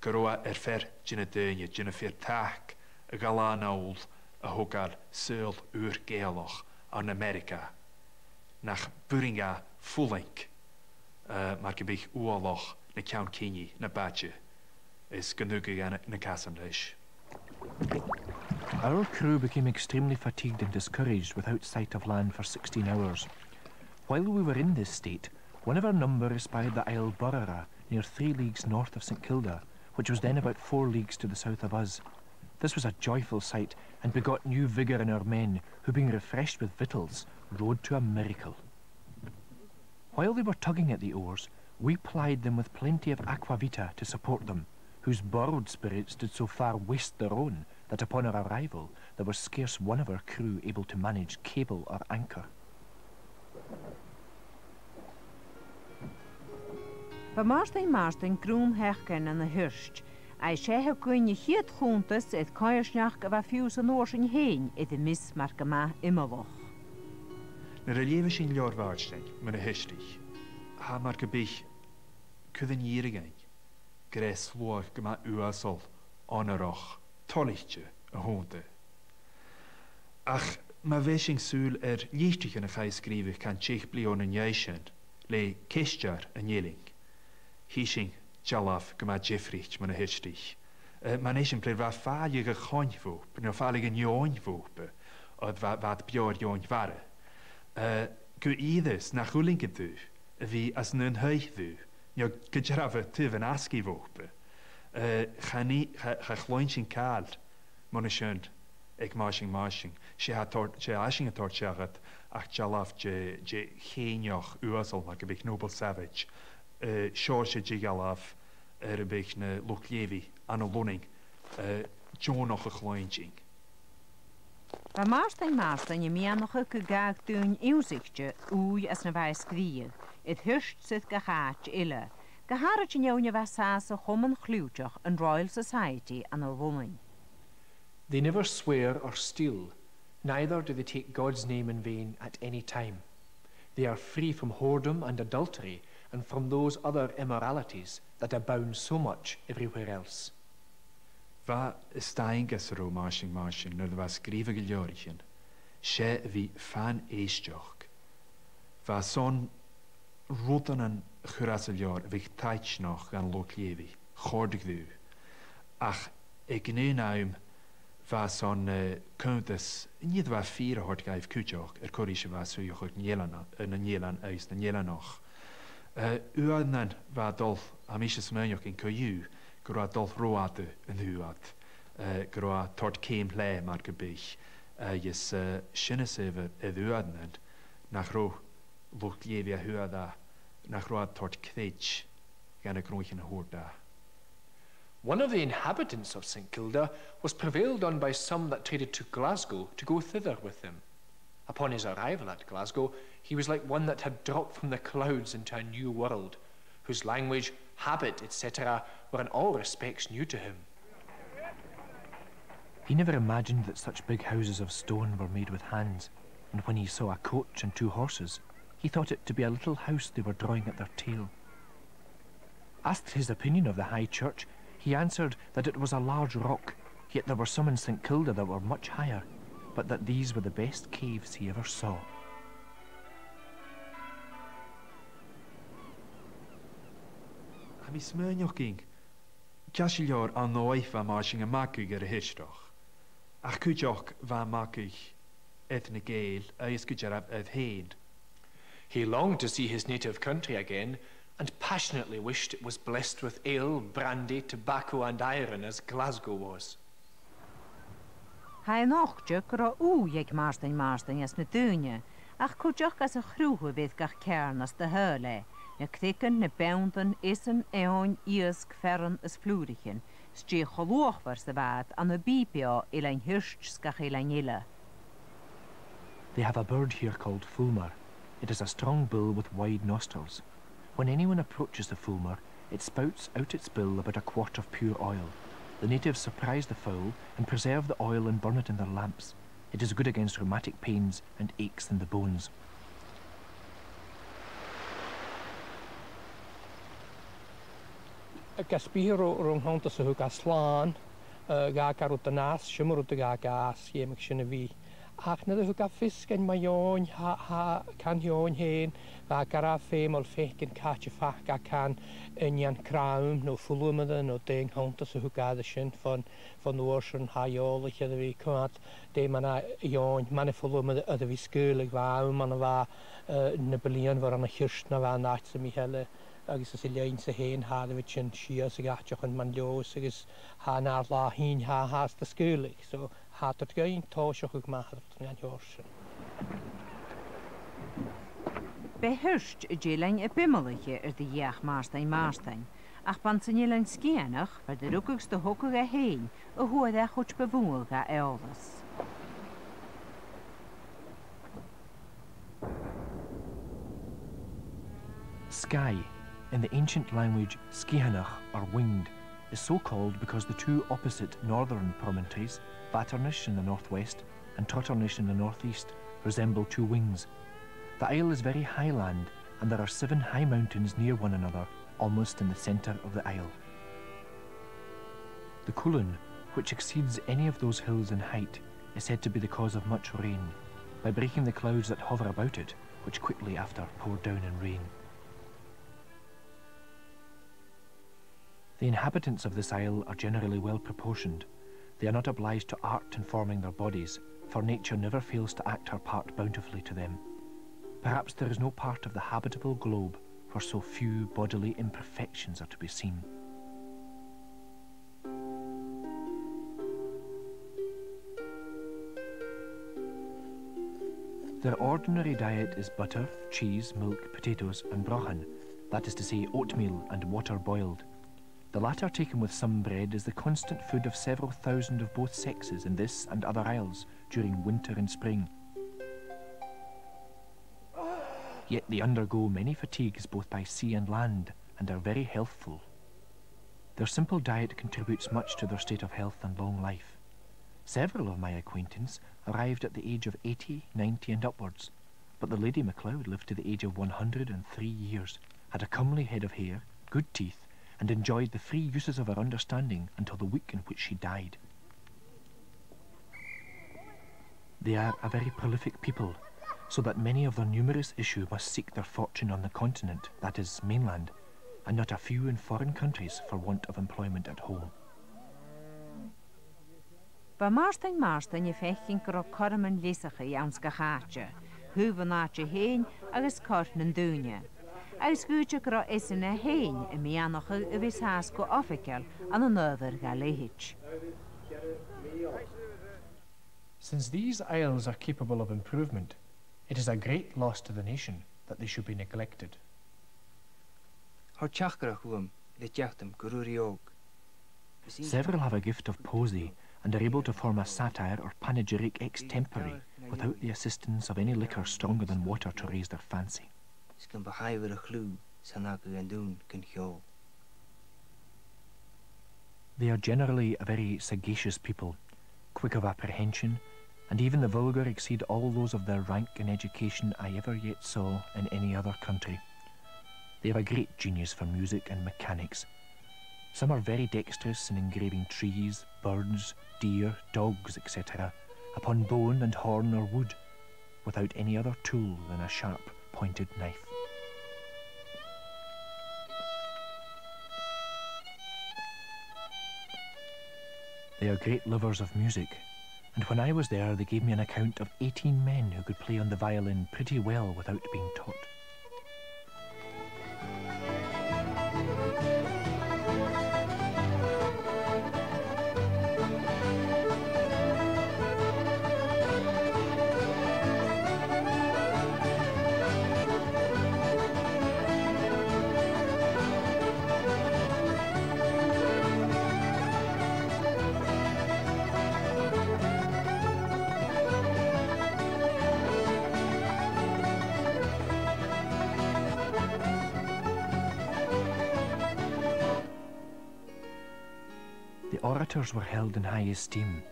gun robh e air fear de na daoine, de na fir tac a dh'fhalbh a-null a thogail saoghal ùr Ghàidhealach ann an Ameireaga, nach b' urrainn dha fulang, eh, mar gum biodh uallach na ceann-cinnidh na b' fhaide, is gun tugadh na, na casan leis. Our crew became extremely fatigued and discouraged without sight of land for sixteen hours. While we were in this state, one of our number espied the Isle Burrara, near three leagues north of St Kilda, which was then about four leagues to the south of us. This was a joyful sight, and begot new vigour in our men, who, being refreshed with victuals, rowed to a miracle. While they were tugging at the oars, we plied them with plenty of aqua vitae to support them, whose borrowed spirits did so far waste their own that upon our arrival there was scarce one of our crew able to manage cable or anchor. Bha Màrtainn Màrtainn grunn sheachdainean ann an Hiort, agus 's e a thug dhuinn a' chiad chunntas air coimhearsnachd a bha fiù 's an uair sin fhèin air am meas mar gu math iomallach. Nuair a leughas sinn leabhar Mhàrtainn mun a' Hiortaich, tha mar gum biodh cur an fhìor againn gur e sluagh gu math uasal, onarach, toilichte a th' annta. Ach ma bheir sinn sùil air litrichean a chaidh a sgrìobhadh can deich bliadhna an dèidh sin le ceistear an eilein, chì sinn dealbh gu math diofraichte mun a' Hiortaich. Eh, mar eisimpleir, bha fàileadh a' choin bhuapa, no fàileadh an eòin bhuapa, oir bha, bha iad beò air eòin-mhara. Eh, gu ìre 's nach fhuilingeadh tu a bhith às an aon taigh riutha, no gu dearbh taobh an fhasgaidh bhuapa. Eh, chan i, cha, cha chluinn sinn càil mun a sin aig Màrtainn Màrtainn. 'S e a tha toirt, 's e a tha sinn a' toirt seachad ach dealbh de, de cheannach uasal, mar gum biodh noble savage, eh, seòrsa de dhealbh air am biodh na luchd-leughaidh ann an Lunnainn, eh, deònach a chluinntinn. Bha Màrtainn Màrtainn a' miannachadh gun gabhadh daoine ionnsaichte ùidh anns na bha e a' sgrìobhadh, air Hiort 's air gach àite eile, gu h-àraid an fheadhainn a bha a' sàs sa Chomann Chliùiteach, an Royal Society, ann an Lunnainn. They never swear or steal, neither do they take God's name in vain at any time. They are free from whoredom and adultery and from those other immoralities that abound so much everywhere else. Bha an staing anns an robh Màrtainn Màrtainn nuair a bha e a' sgrìobhadh an leabhraichean, 's e a bhith fan-èisteachd. Bha e son rudan a chur anns an leabhar a bhiodh taitneach dhan luchd-leughaidh, chòrdadh riutha. Ach aig an aon àm bha e son, eh, cunntas, nì a bha fìor a thoirt dhaibh cuideachd air cò ris a bha e a' suidheachadh nan eilean, eh, nan eilean agus nan eileanach. Eh, uaireannan bha e a' dol, tha mise a' smaoineachadh co-dhiù, gun robh e a' dol ro fhada an uair, eh, gun robh e a' toirt ceum leatha mar gum biodh, agus, eh, sin as adhbhar air uaireannan nach robh luchd-leughaidh a thuirt e, nach robh e a' toirt creids dha na gnothaichean a thuirt e. One of the inhabitants of St Kilda was prevailed on by some that traded to Glasgow to go thither with him. Upon his arrival at Glasgow, he was like one that had dropped from the clouds into a new world, whose language, habit, et cetera, were in all respects new to him. He never imagined that such big houses of stone were made with hands, and when he saw a coach and two horses, he thought it to be a little house they were drawing at their tail. Asked his opinion of the high church, he answered that it was a large rock, yet there were some in St Kilda that were much higher, but that these were the best caves he ever saw. Tha mi a' smaoineachadh, ceart gu leòr, an dòigh a bha Màrtainn a' magadh air a' Hiortach, ach cuideachd bha e a' magadh air na Gàidheil agus gu dearbh air fhèin. He longed to see his native country again, and passionately wished it was blessed with ale, brandy, tobacco and iron as Glasgow was. Tha e nochdte gun robh ùidh aig Màrtainn Màrtainn anns na daoine, ach cuideachd anns a' chruth a bh' air gach ceàrn às do thoil e, na creagan, na beanntan, esan, eòin, iasg, fearann is flùraichean, 's dè cho luachmhor 's a bha iad ann am bith beò Eilean Hiort 's gach eilean eile. They have a bird here called fulmar. It has a strong bill with wide nostrils. When anyone approaches the fulmar, it spouts out its bill about a quart of pure oil. The natives surprise the fowl and preserve the oil and burn it in their lamps. It is good against rheumatic pains and aches in the bones. Agus bidh ro-, ron cunntas a thug e slàn, eh, dh'fhàg e rud an às, sin rud a dh'fhàg e às, dh'fheumadh sin a bhith. Ach nuair a thug e fios dhan m' fheadhainn, tha, tha, can fheadhainn fhèin, bha e gu math feumail faicinn càit am faca can an nighean crom no fuaimeadh no dè an cunntas a thug e air sin fon, fon uair sin tha e eòlach air a bhith coimhead dè mar a tha fheadhainn, mar a tha fuaimeadh air a bhith sgaoileadh, bha àm ann a bha, eh, na bliadhnaichean bhon a' cheistean a bha an àite sam bith eile. Agus is e leinn-sa fhèin, tha e air a bhith sin sìos a dh'àiteachan mar Leòdhas agus tha an ath latha fhèin, tha, tha e a' sgaoileadh. So, tha e a' toirt dhuinn tòiseachadh math air an t-seòrsa sin. B' e hiort an t-eilein a b' iomallaiche air do dh'fheuch Màrtainn Màrtainn, ach b' ann san Eilean Sgitheanach, far an do rugadh 's do thogadh e fhèin, a fhuair e a' chuid bu mhotha dha eòlas. Skye, in the ancient language Sgitheanach or winged, is so called because the two opposite northern promontories, Vaternish in the northwest and Trotternish in the northeast, resemble two wings. The isle is very high land, and there are seven high mountains near one another, almost in the centre of the isle. The Cuillin, which exceeds any of those hills in height, is said to be the cause of much rain, by breaking the clouds that hover about it, which quickly after pour down in rain. The inhabitants of this isle are generally well proportioned. They are not obliged to art in forming their bodies, for nature never fails to act her part bountifully to them. Perhaps there is no part of the habitable globe where so few bodily imperfections are to be seen. Their ordinary diet is butter, cheese, milk, potatoes, and brochan, that is to say, oatmeal and water boiled. The latter, taken with some bread, is the constant food of several thousand of both sexes in this and other isles during winter and spring. Yet they undergo many fatigues both by sea and land, and are very healthful. Their simple diet contributes much to their state of health and long life. Several of my acquaintance arrived at the age of eighty, ninety and upwards, but the Lady MacLeod lived to the age of one hundred and three years, had a comely head of hair, good teeth, and enjoyed the free uses of her understanding until the week in which she died. They are a very prolific people, so that many of their numerous issue must seek their fortune on the continent, that is, mainland, and not a few in foreign countries for want of employment at home. Bha Màrtainn Màrtainn a' faicinn gun robh cothrom an leasachaidh anns gach àite, taobh an àite fhèin agus cor nan daoine. Agus dh'fhaodte gun robh esan e fhèin a' miannachadh a bhith sàs gu oifigeil ann an adhbhar dha leithid. Since these isles are capable of improvement, it is a great loss to the nation that they should be neglected. Thoir teachdaireachd uam le deatamh gu ruairidh òg. Several have a gift of poesy and are able to form a satire or panegyric extempore without the assistance of any liquor stronger than water to raise their fancy. 'S gum bu chàilear a chliù 's an aghaidh an dùin gun cheòl. They are generally a very sagacious people, quick of apprehension, and even the vulgar exceed all those of their rank and education I ever yet saw in any other country. They have a great genius for music and mechanics. Some are very dexterous in engraving trees, birds, deer, dogs, et cetera, upon bone and horn or wood, without any other tool than a sharp, pointed knife. They are great lovers of music, and when I was there, they gave me an account of eighteen men who could play on the violin pretty well without being taught. The orators were held in high esteem,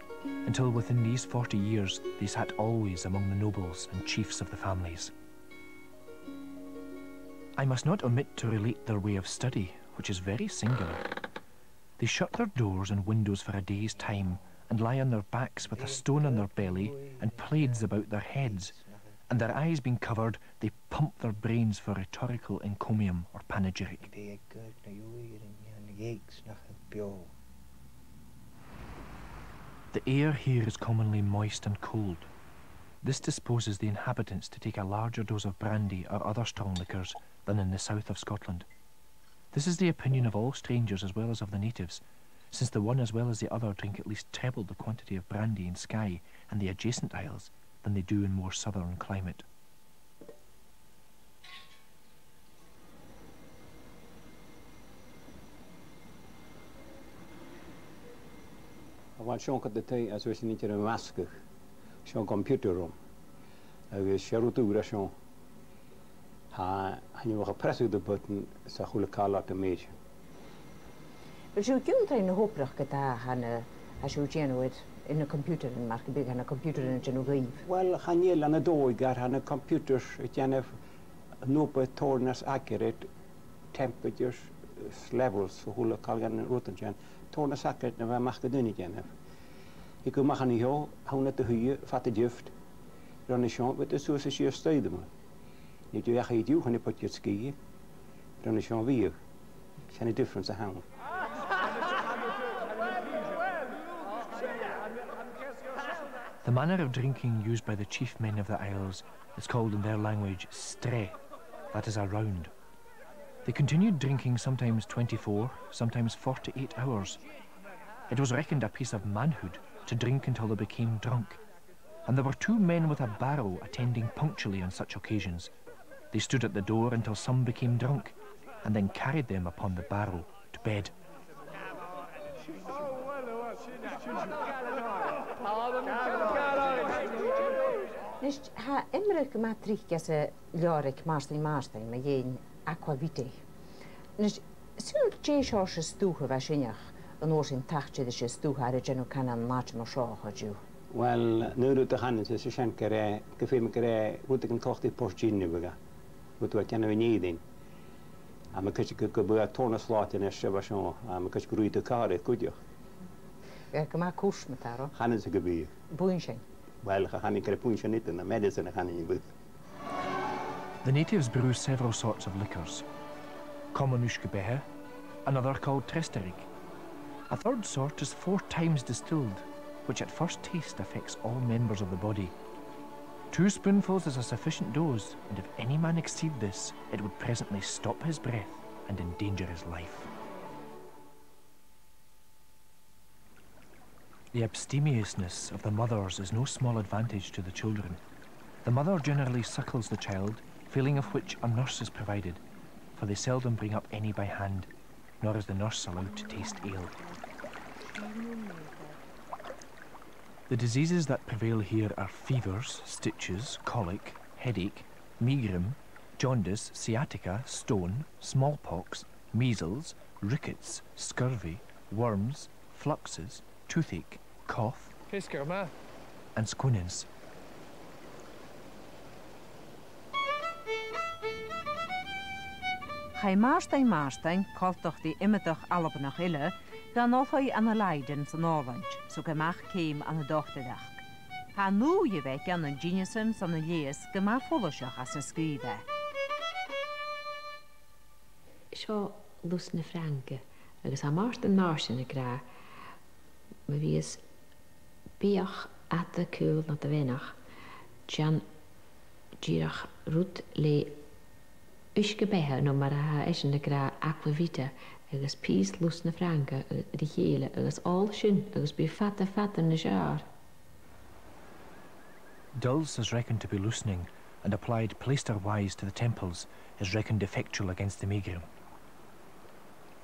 until within these forty years they sat always among the nobles and chiefs of the families. I must not omit to relate their way of study, which is very singular. They shut their doors and windows for a day's time, and lie on their backs with a stone on their belly and plaids about their heads, and their eyes being covered, they pump their brains for rhetorical encomium or panegyric. The air here is commonly moist and cold. This disposes the inhabitants to take a larger dose of brandy or other strong liquors than in the south of Scotland. This is the opinion of all strangers as well as of the natives, since the one as well as the other drink at least treble the quantity of brandy in Skye and the adjacent isles than they do in more southern climate. Bha seo an-còmhnaidh, às a bheil sinn an-dràsta a' measgachadh. Seo an computer room. Agus 's e rud ùr a tha seo. Tha, chan eil ach a' preas the button 's a h-uile càil air a' mhèid. A bheil sibh ag ionndrainn na h-obrach ge-tà a tha na, a tha sibh a' dèanamh air, air na computers, mar gum biodh, tha na computers a' dèanamh dhuibh? Uill, chan eil, ann an dòigh, tha na computers a' dèanamh an obair tòrr nas accurate, temperatures, levels, a h-uile càil dha na rudan sin, tòrr nas accurate na bha mac an duine a' dèanamh. Thig thu a-mach an seo, tha thu nad shuidhe, fada diubh, ron a seo, bidh tu suas is sìos staidhre. Nì thu each an-diugh, chan eil poit sgìth, ron a seo bhiodh. 'S e na difference a th' ann. The manner of drinking used by the chief men of the Isles is called in their language strè, that is a round. They continued drinking sometimes twenty-four, sometimes forty-eight hours. It was reckoned a piece of manhood to drink until they became drunk, and there were two men with a barrow attending punctually on such occasions. They stood at the door until some became drunk, and then carried them upon the barrow to bed. Nis, tha iomradh gu math tric anns an leabhar aig Màrtainn Màrtainn mu dheidhinn aqua vitae. Nis, saoil dè seòrsa stuth a bha sin, ach an uair sin tachd air an stuth a tha air a dhèanamh cànan an àite mar seo, a chaidh thu? Uill, an aon rud a chanainn-sa, 's e sin gur e, gu feum gur e rudeigin coltach ri port-dìnneir a bh' aca, rud a bha iad a' dèanamh an Èirinn. Tha mi a' creidsinn gu, gum biodh tòrr nas làidire na seo, tha mi a' creidsinn gun ruitheadh tu càradh cuideachd. Eh, gu math cùis, ma-thà. Chanainn-sa gum biodh. Buin sin. Uill, cha chanainn gur e buin sin idir, na medicine a chanainn-sa. The natives brew several sorts of liquors. Common uisge-beatha, another called treastairig. A third sort is four times distilled, which at first taste affects all members of the body. Two spoonfuls is a sufficient dose, and if any man exceed this, it would presently stop his breath and endanger his life. The abstemiousness of the mothers is no small advantage to the children. The mother generally suckles the child, failing of which a nurse is provided, for they seldom bring up any by hand, nor is the nurse allowed to taste ale. The diseases that prevail here are fevers, stitches, colic, headache, megrim, jaundice, sciatica, stone, smallpox, measles, rickets, scurvy, worms, fluxes, toothache, cough, and squinance. Chaidh Màrtainn Màrtainn, coltach ri iomadach Albannach eile, dhan oilthigh ann an Leiden san Òlaind, 's thug e a-mach ceum ann an dotaireachd. Tha an ùidh a bh' aige ann an dinneasan 's ann an leigheas gu math follaiseach às an sgrìobh e. Seo lus na Frainge, agus tha Màrtainn Màrtainn ag ràdh, ma bhios biadh fada caol nad bheannachd, dèan dìreach rud le uisge-beatha, no mar a tha esan ag ràdh, aqua vitae, agus pìos lus na Frainge, eh, ri chèile, agus òl sin, agus bidh fada, fada nas fheàrr. Dulse is reckoned to be loosening, and applied plaister-wise to the temples is reckoned effectual against the megrim.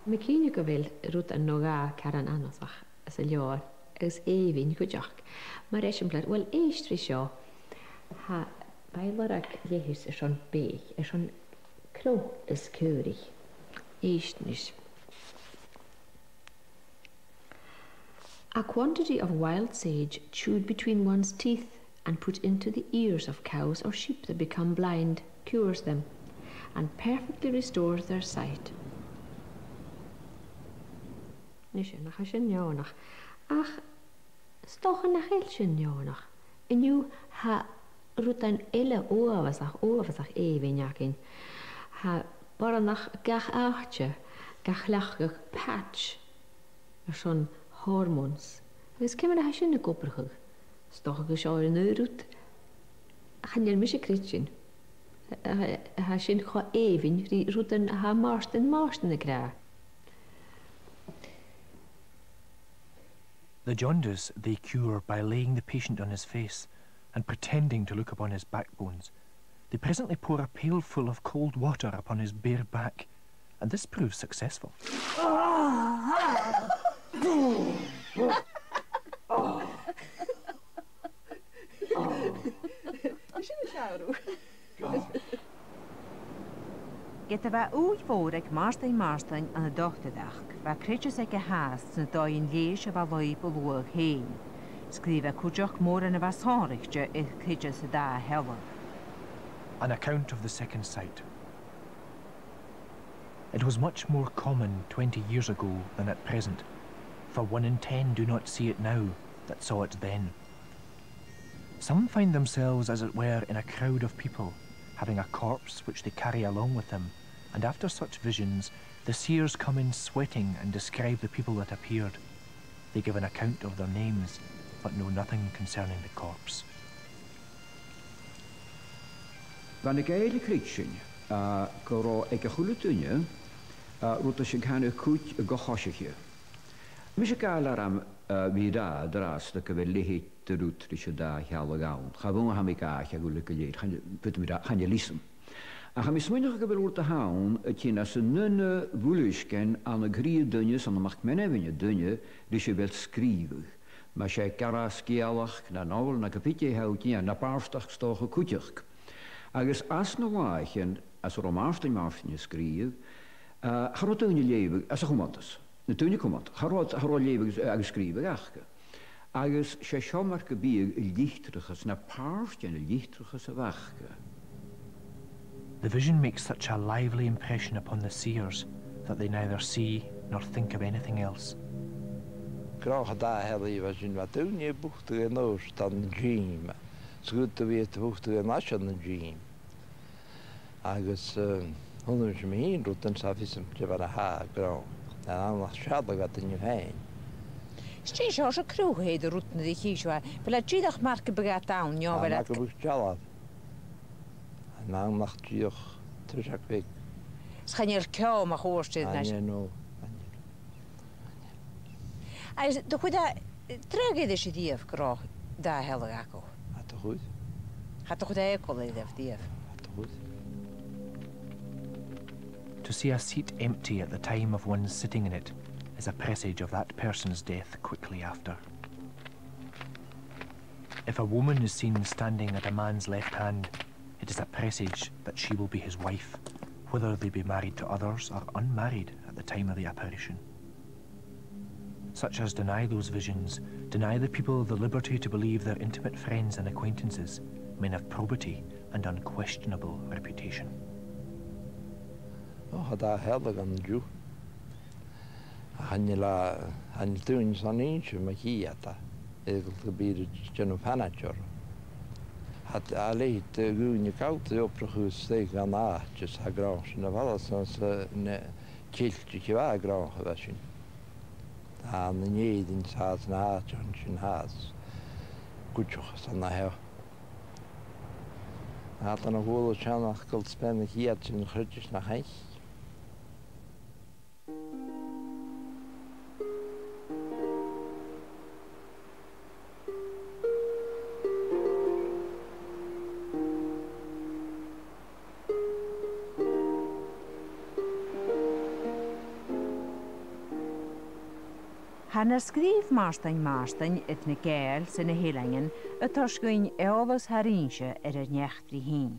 Tha mi cinnteach gu bheil rud no dhà caran annasach anns an leabhar, agus èibhinn cuideachd. Mar eisimpleir, uill, èist ri seo. Tha, bha e a' lorg leigheas airson beathach, airson crodh is caoraich. Èist a-nis. A quantity of wild sage chewed between one's teeth and put into the ears of cows or sheep that become blind cures them and perfectly restores their sight. Nise, nach eil sin neònach. Ach 's dòcha nach eil sin neònach. An-diugh tha rudan eile uabhasach, uabhasach èibhinn againn. Tha boireannach gach àite ga chleachdadh patch airson hormones. Agus ciamar a tha sin ag obrachadh? 'S dòcha gur e seo an aon rud. Chan eil mise a' creidsinn. Tha, tha sin cho èibhinn ri rudan a tha Màrtainn Màrtainn ag ràdh. The jaundice they cure by laying the patient on his face and pretending to look upon his backbones. They presently pour a pailful of cold water upon his bare back, and this proves successful. Ged a bha ùidh mhòr aig Màrtainn Màrtainn ann an dotaireachd, bha creideas aige fhathast sna dòighean-leighis a bha Loibh a' luadh fhèin. Sgrìobh e cuideachd mòran a bha sònraichte air creideas an dà shealladh. An account of the second sight. It was much more common twenty years ago than at present, for one in ten do not see it now that saw it then. Some find themselves, as it were, in a crowd of people, having a corpse which they carry along with them, and after such visions, the seers come in sweating and describe the people that appeared. They give an account of their names, but know nothing concerning the corpse. Bha na Gàidheil a' creidsinn, a, gun robh aig a h-uile duine, a, rud a tha sinn a' cantainn cuid a' choisich. Mise a' gabhail orm, a, bhith ag ràdh an-dràsta gu bheil leithid de rud ris an dà shealladh ann. Cha mhòr nach eil mi ga fhaicinn uile gu lèir, chan, faodaidh mi ràdh, chan eil fhios agam. Ach tha mi a' smaoineachadh gu bheil rud ann a' tighinn às an aon bhuilisgean ann an cridhe duine 's ann am mac meanmna duine ris a bheil sgrìobhadh. Ma 's e gearasgeulachd, no nobhail, no ge bith dè tha thu a' dèanamh, no bàrdachd 's dòcha cuideachd. Agus anns na làithean, anns an robh Màrtainn Màrtainn a' sgrìobhadh, a, cha robh daoine a' leughadh anns a' chumantas. Na daoine cumanta, cha robh, cha robh leughadh agus, agus sgrìobhadh aca. Agus 's e seo mar gum biodh an litreachas, no pàirt den litreachas a bh' aca. The vision makes such a lively impression upon the seers that they neither see nor think of anything else. Gnothach an dà shealladh a bha sin, bha daoine a' bugtadh an uair sin dhan tìm, 's dh'fhaodadh tu bhith a' bugtadh an uair sin dhan tìm. Agus, eh, chunnaic mise mi fhìn rudan 's tha fhios agam dè bha na tha gnothach. An ann nach sealladh iad an duine fhèin. 'S dè seòrsa cruth a th' air rudan a chì sibh, a bheil iad dìreach mar gum biodh iad ann, no a bheil iad mar gum biodh dealbh. An ann nach dìreach tuiseag bheag. 'S chan eil ceò a' chùis air na... Chan eil, no, chan eil. Agus do chuir e dragh air a-riamh gun robh dà shealladh aca? Cha do chuir. Cha do chuir e eagal air a-riamh? Cha do chuir. To see a seat empty at the time of one's sitting in it is a presage of that person's death quickly after. If a woman is seen standing at a man's left hand, it is a presage that she will be his wife, whether they be married to others or unmarried at the time of the apparition. Such as deny those visions deny the people the liberty to believe their intimate friends and acquaintances, men of probity and unquestionable reputation. O, tha dà shealladh an-diugh. Chan eil, chan eil daoine san innse mu chì iad e, eagal gum bi iad a' dèanamh fanaid orra. Tha, tha leithid de dhaoine a' gabhail obrachadh a-staigh dhan àite 's tha gnothach sin a' falbh às an, eh, na Ceilteach a bha gnothach a bha sin. Tha na h-Èireannaich às na h-àiteachan sin fhathast cuideachd san a sheo. Tha iad a' dol a sheanachadh gu spèin a' chiad sin chreideas na h-aith. Tha na sgrìobh Màrtainn Màrtainn air na Gàidheil 's na h-Eileanan a' toirt dhuinn eòlas thar innse air ar n-eachdraidh fhìn.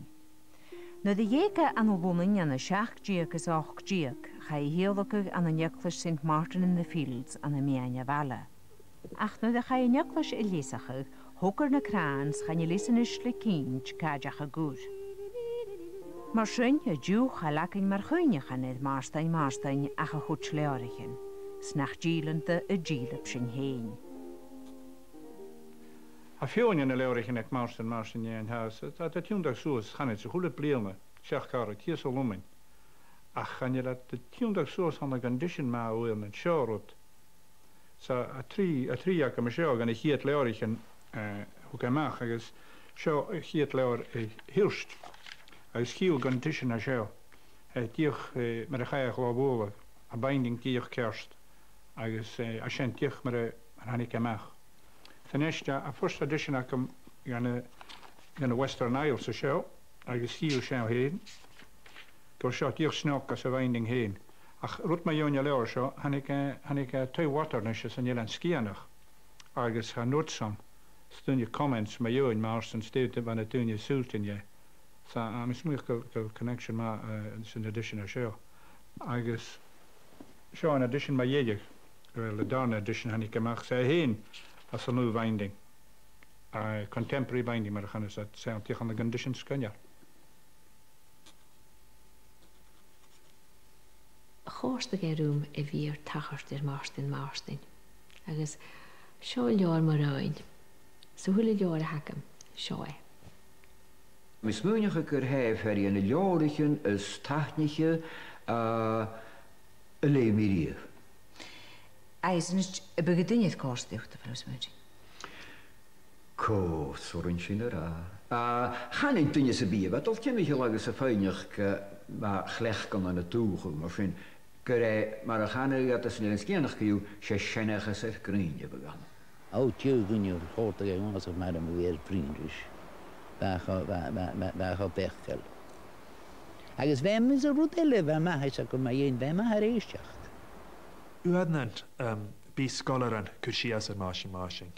Nuair a dh'eug e ann an Lunnainn ann an seachd deug is ochd deug, chaidh a thìodhlacadh ann an eaglais Saint Martin in the Fields ann am meadhan a' bhaile. Ach nuair a chaidh an eaglais a leasachadh, thog e na cnàmhan 's chan eil fhios a-nis le cinnt càit an deach a chur. Mar sin, an-diugh cha leig sinn mar chuimhneachan air Màrtainn Màrtainn ach a chuid leabhraichean. 's nach dìleanta a dìleab sinn fhèin. Tha feadhainn de na leabhraichean aig Màrtainn Màrtainn an-seo, tha iad a' tionndadh suas, chan eil, sa h-uile bliadhna, seach càradh, tìos a Lunnainn. Ach chan eil iad a' tionndadh suas ann an condition math uaireannan, seo rud. 'S a, a trì, a trì agam an seo dha na ciad leabhraichean, eh, thug e a-mach, agus seo a' chiad leabhar, eh, Hirt, agus chì thu an condition a tha seo. Eh, dìreach, eh, mar a chaidh a chlò-bhualadh, a' binding dìreach ceart, agus, eh, a sin dìreach mar a, mar a thàinig e a-mach. Tha a-nis, eh, a' first edition agam dha na, dha na Western Isles an seo, agus chì thu seo fhèin, gu bheil seo dìreach snog às a' binding fhèin. Ach rud mu dheidhinn an leabhair seo, thàinig, eh, thàinig, eh, taigh-mhadainn a-nis às an Eilean Sgitheanach, agus tha an rud sin, 's daoine comments mu dheidhinn mar sin, 's dòcha bha na daoine a' saoilsinn e. So, tha mi a' smaoineachadh gu bheil, gu bheil connection math, eh, san edition a tha seo. Agus seo an edition mu dheireadh, well, an dàrna edition a thàinig a-mach, 's e fhèin às an naoimh binding. Eh, contemporary binding, mar a chanas iad, 's e an t-, an condition sgoinneil. Chòrd e rium a bhith air tachairt air Màrtainn Màrtainn. Agus seo leabhar mòr fhèin. Sa h-uile leabhar a th' agam, seo e. Tha mi a' smaoineachadh gur e fear de na leabhraichean as taitnaiche, a, a leugh mi a-riamh. Agus a-nis, am biodh duine air còrdadh riut, a bheil thu a' smaoineachadh? Cò 's urrainn sin a ràdh? A, chan eil duine sam bith a bha a' dol timcheall agus a' faighneachd, eh, mu chleachdaidhean an dùthcha mar sin, gur e, mar a chanadh iad san Eilean Sgitheanach co-dhiù, 's e seanchas air grèine a bh' ann. Ò, tha cuimhne agam, chòrd e rium-sa mar a bha mi air bruidhinn ris. Bha e cho, bha, bha, bha, bha e cho beachdail. Agus bha e, 's e rud eile a bha math air a' chùis mu dheidhinn, bha e math air èisteachd. Uaireannan, um, bidh sgoilearan a' cur sìos air Màrtainn Màrtainn.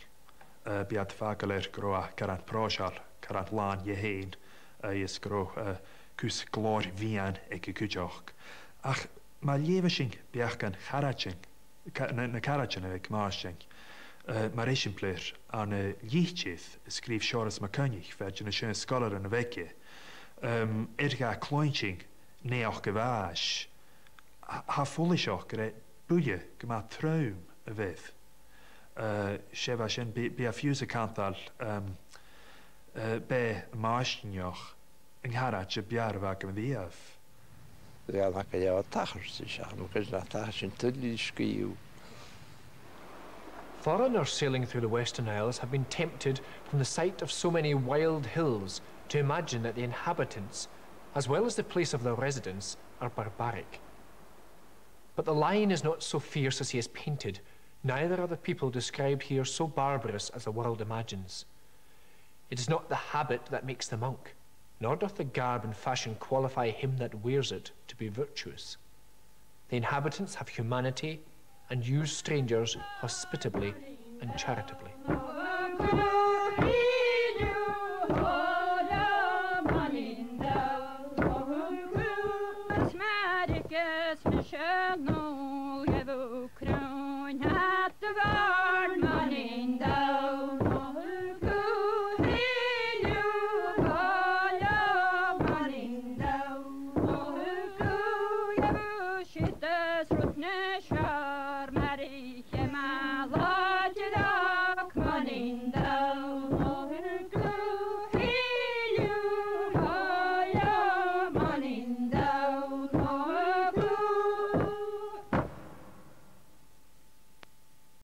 Eh, bidh iad a' fàgail air gun robh e caran pròiseil, caran làn dheth fhèin, eh, is gun robh, eh, cus glòir mhiann aige cuideachd. Ach ma leughas sinn beachdan charaidean, ca-, na, na caraidean a bh' aig Màrtainn, eh, mar eisimpleir ann an, eh, litir a sgrìobh Seòras MacCoinnich, fear de na seann sgoilearan a bh' aige, em, air dha cluinntinn naidheachd a' bhàis, tha, tha e follaiseach gur e buille gu math trom a bh' air. Eh, 's e bha sin, bidh, bidh e fiù 's a' cantainn, em, eh, b' e Màrtaineach an caraid as fheàrr a bh' agam a-riamh. Bha e math gu leòr tachairt ris, ach an uair sin tha sin tuilleadh sgìth. Foreigners sailing through the Western Isles have been tempted from the sight of so many wild hills to imagine that the inhabitants, as well as the place of their residence, are barbaric. But the line is not so fierce as he has painted, neither are the people described here so barbarous as the world imagines. It is not the habit that makes the monk, nor doth the garb and fashion qualify him that wears it to be virtuous. The inhabitants have humanity and use strangers hospitably and charitably.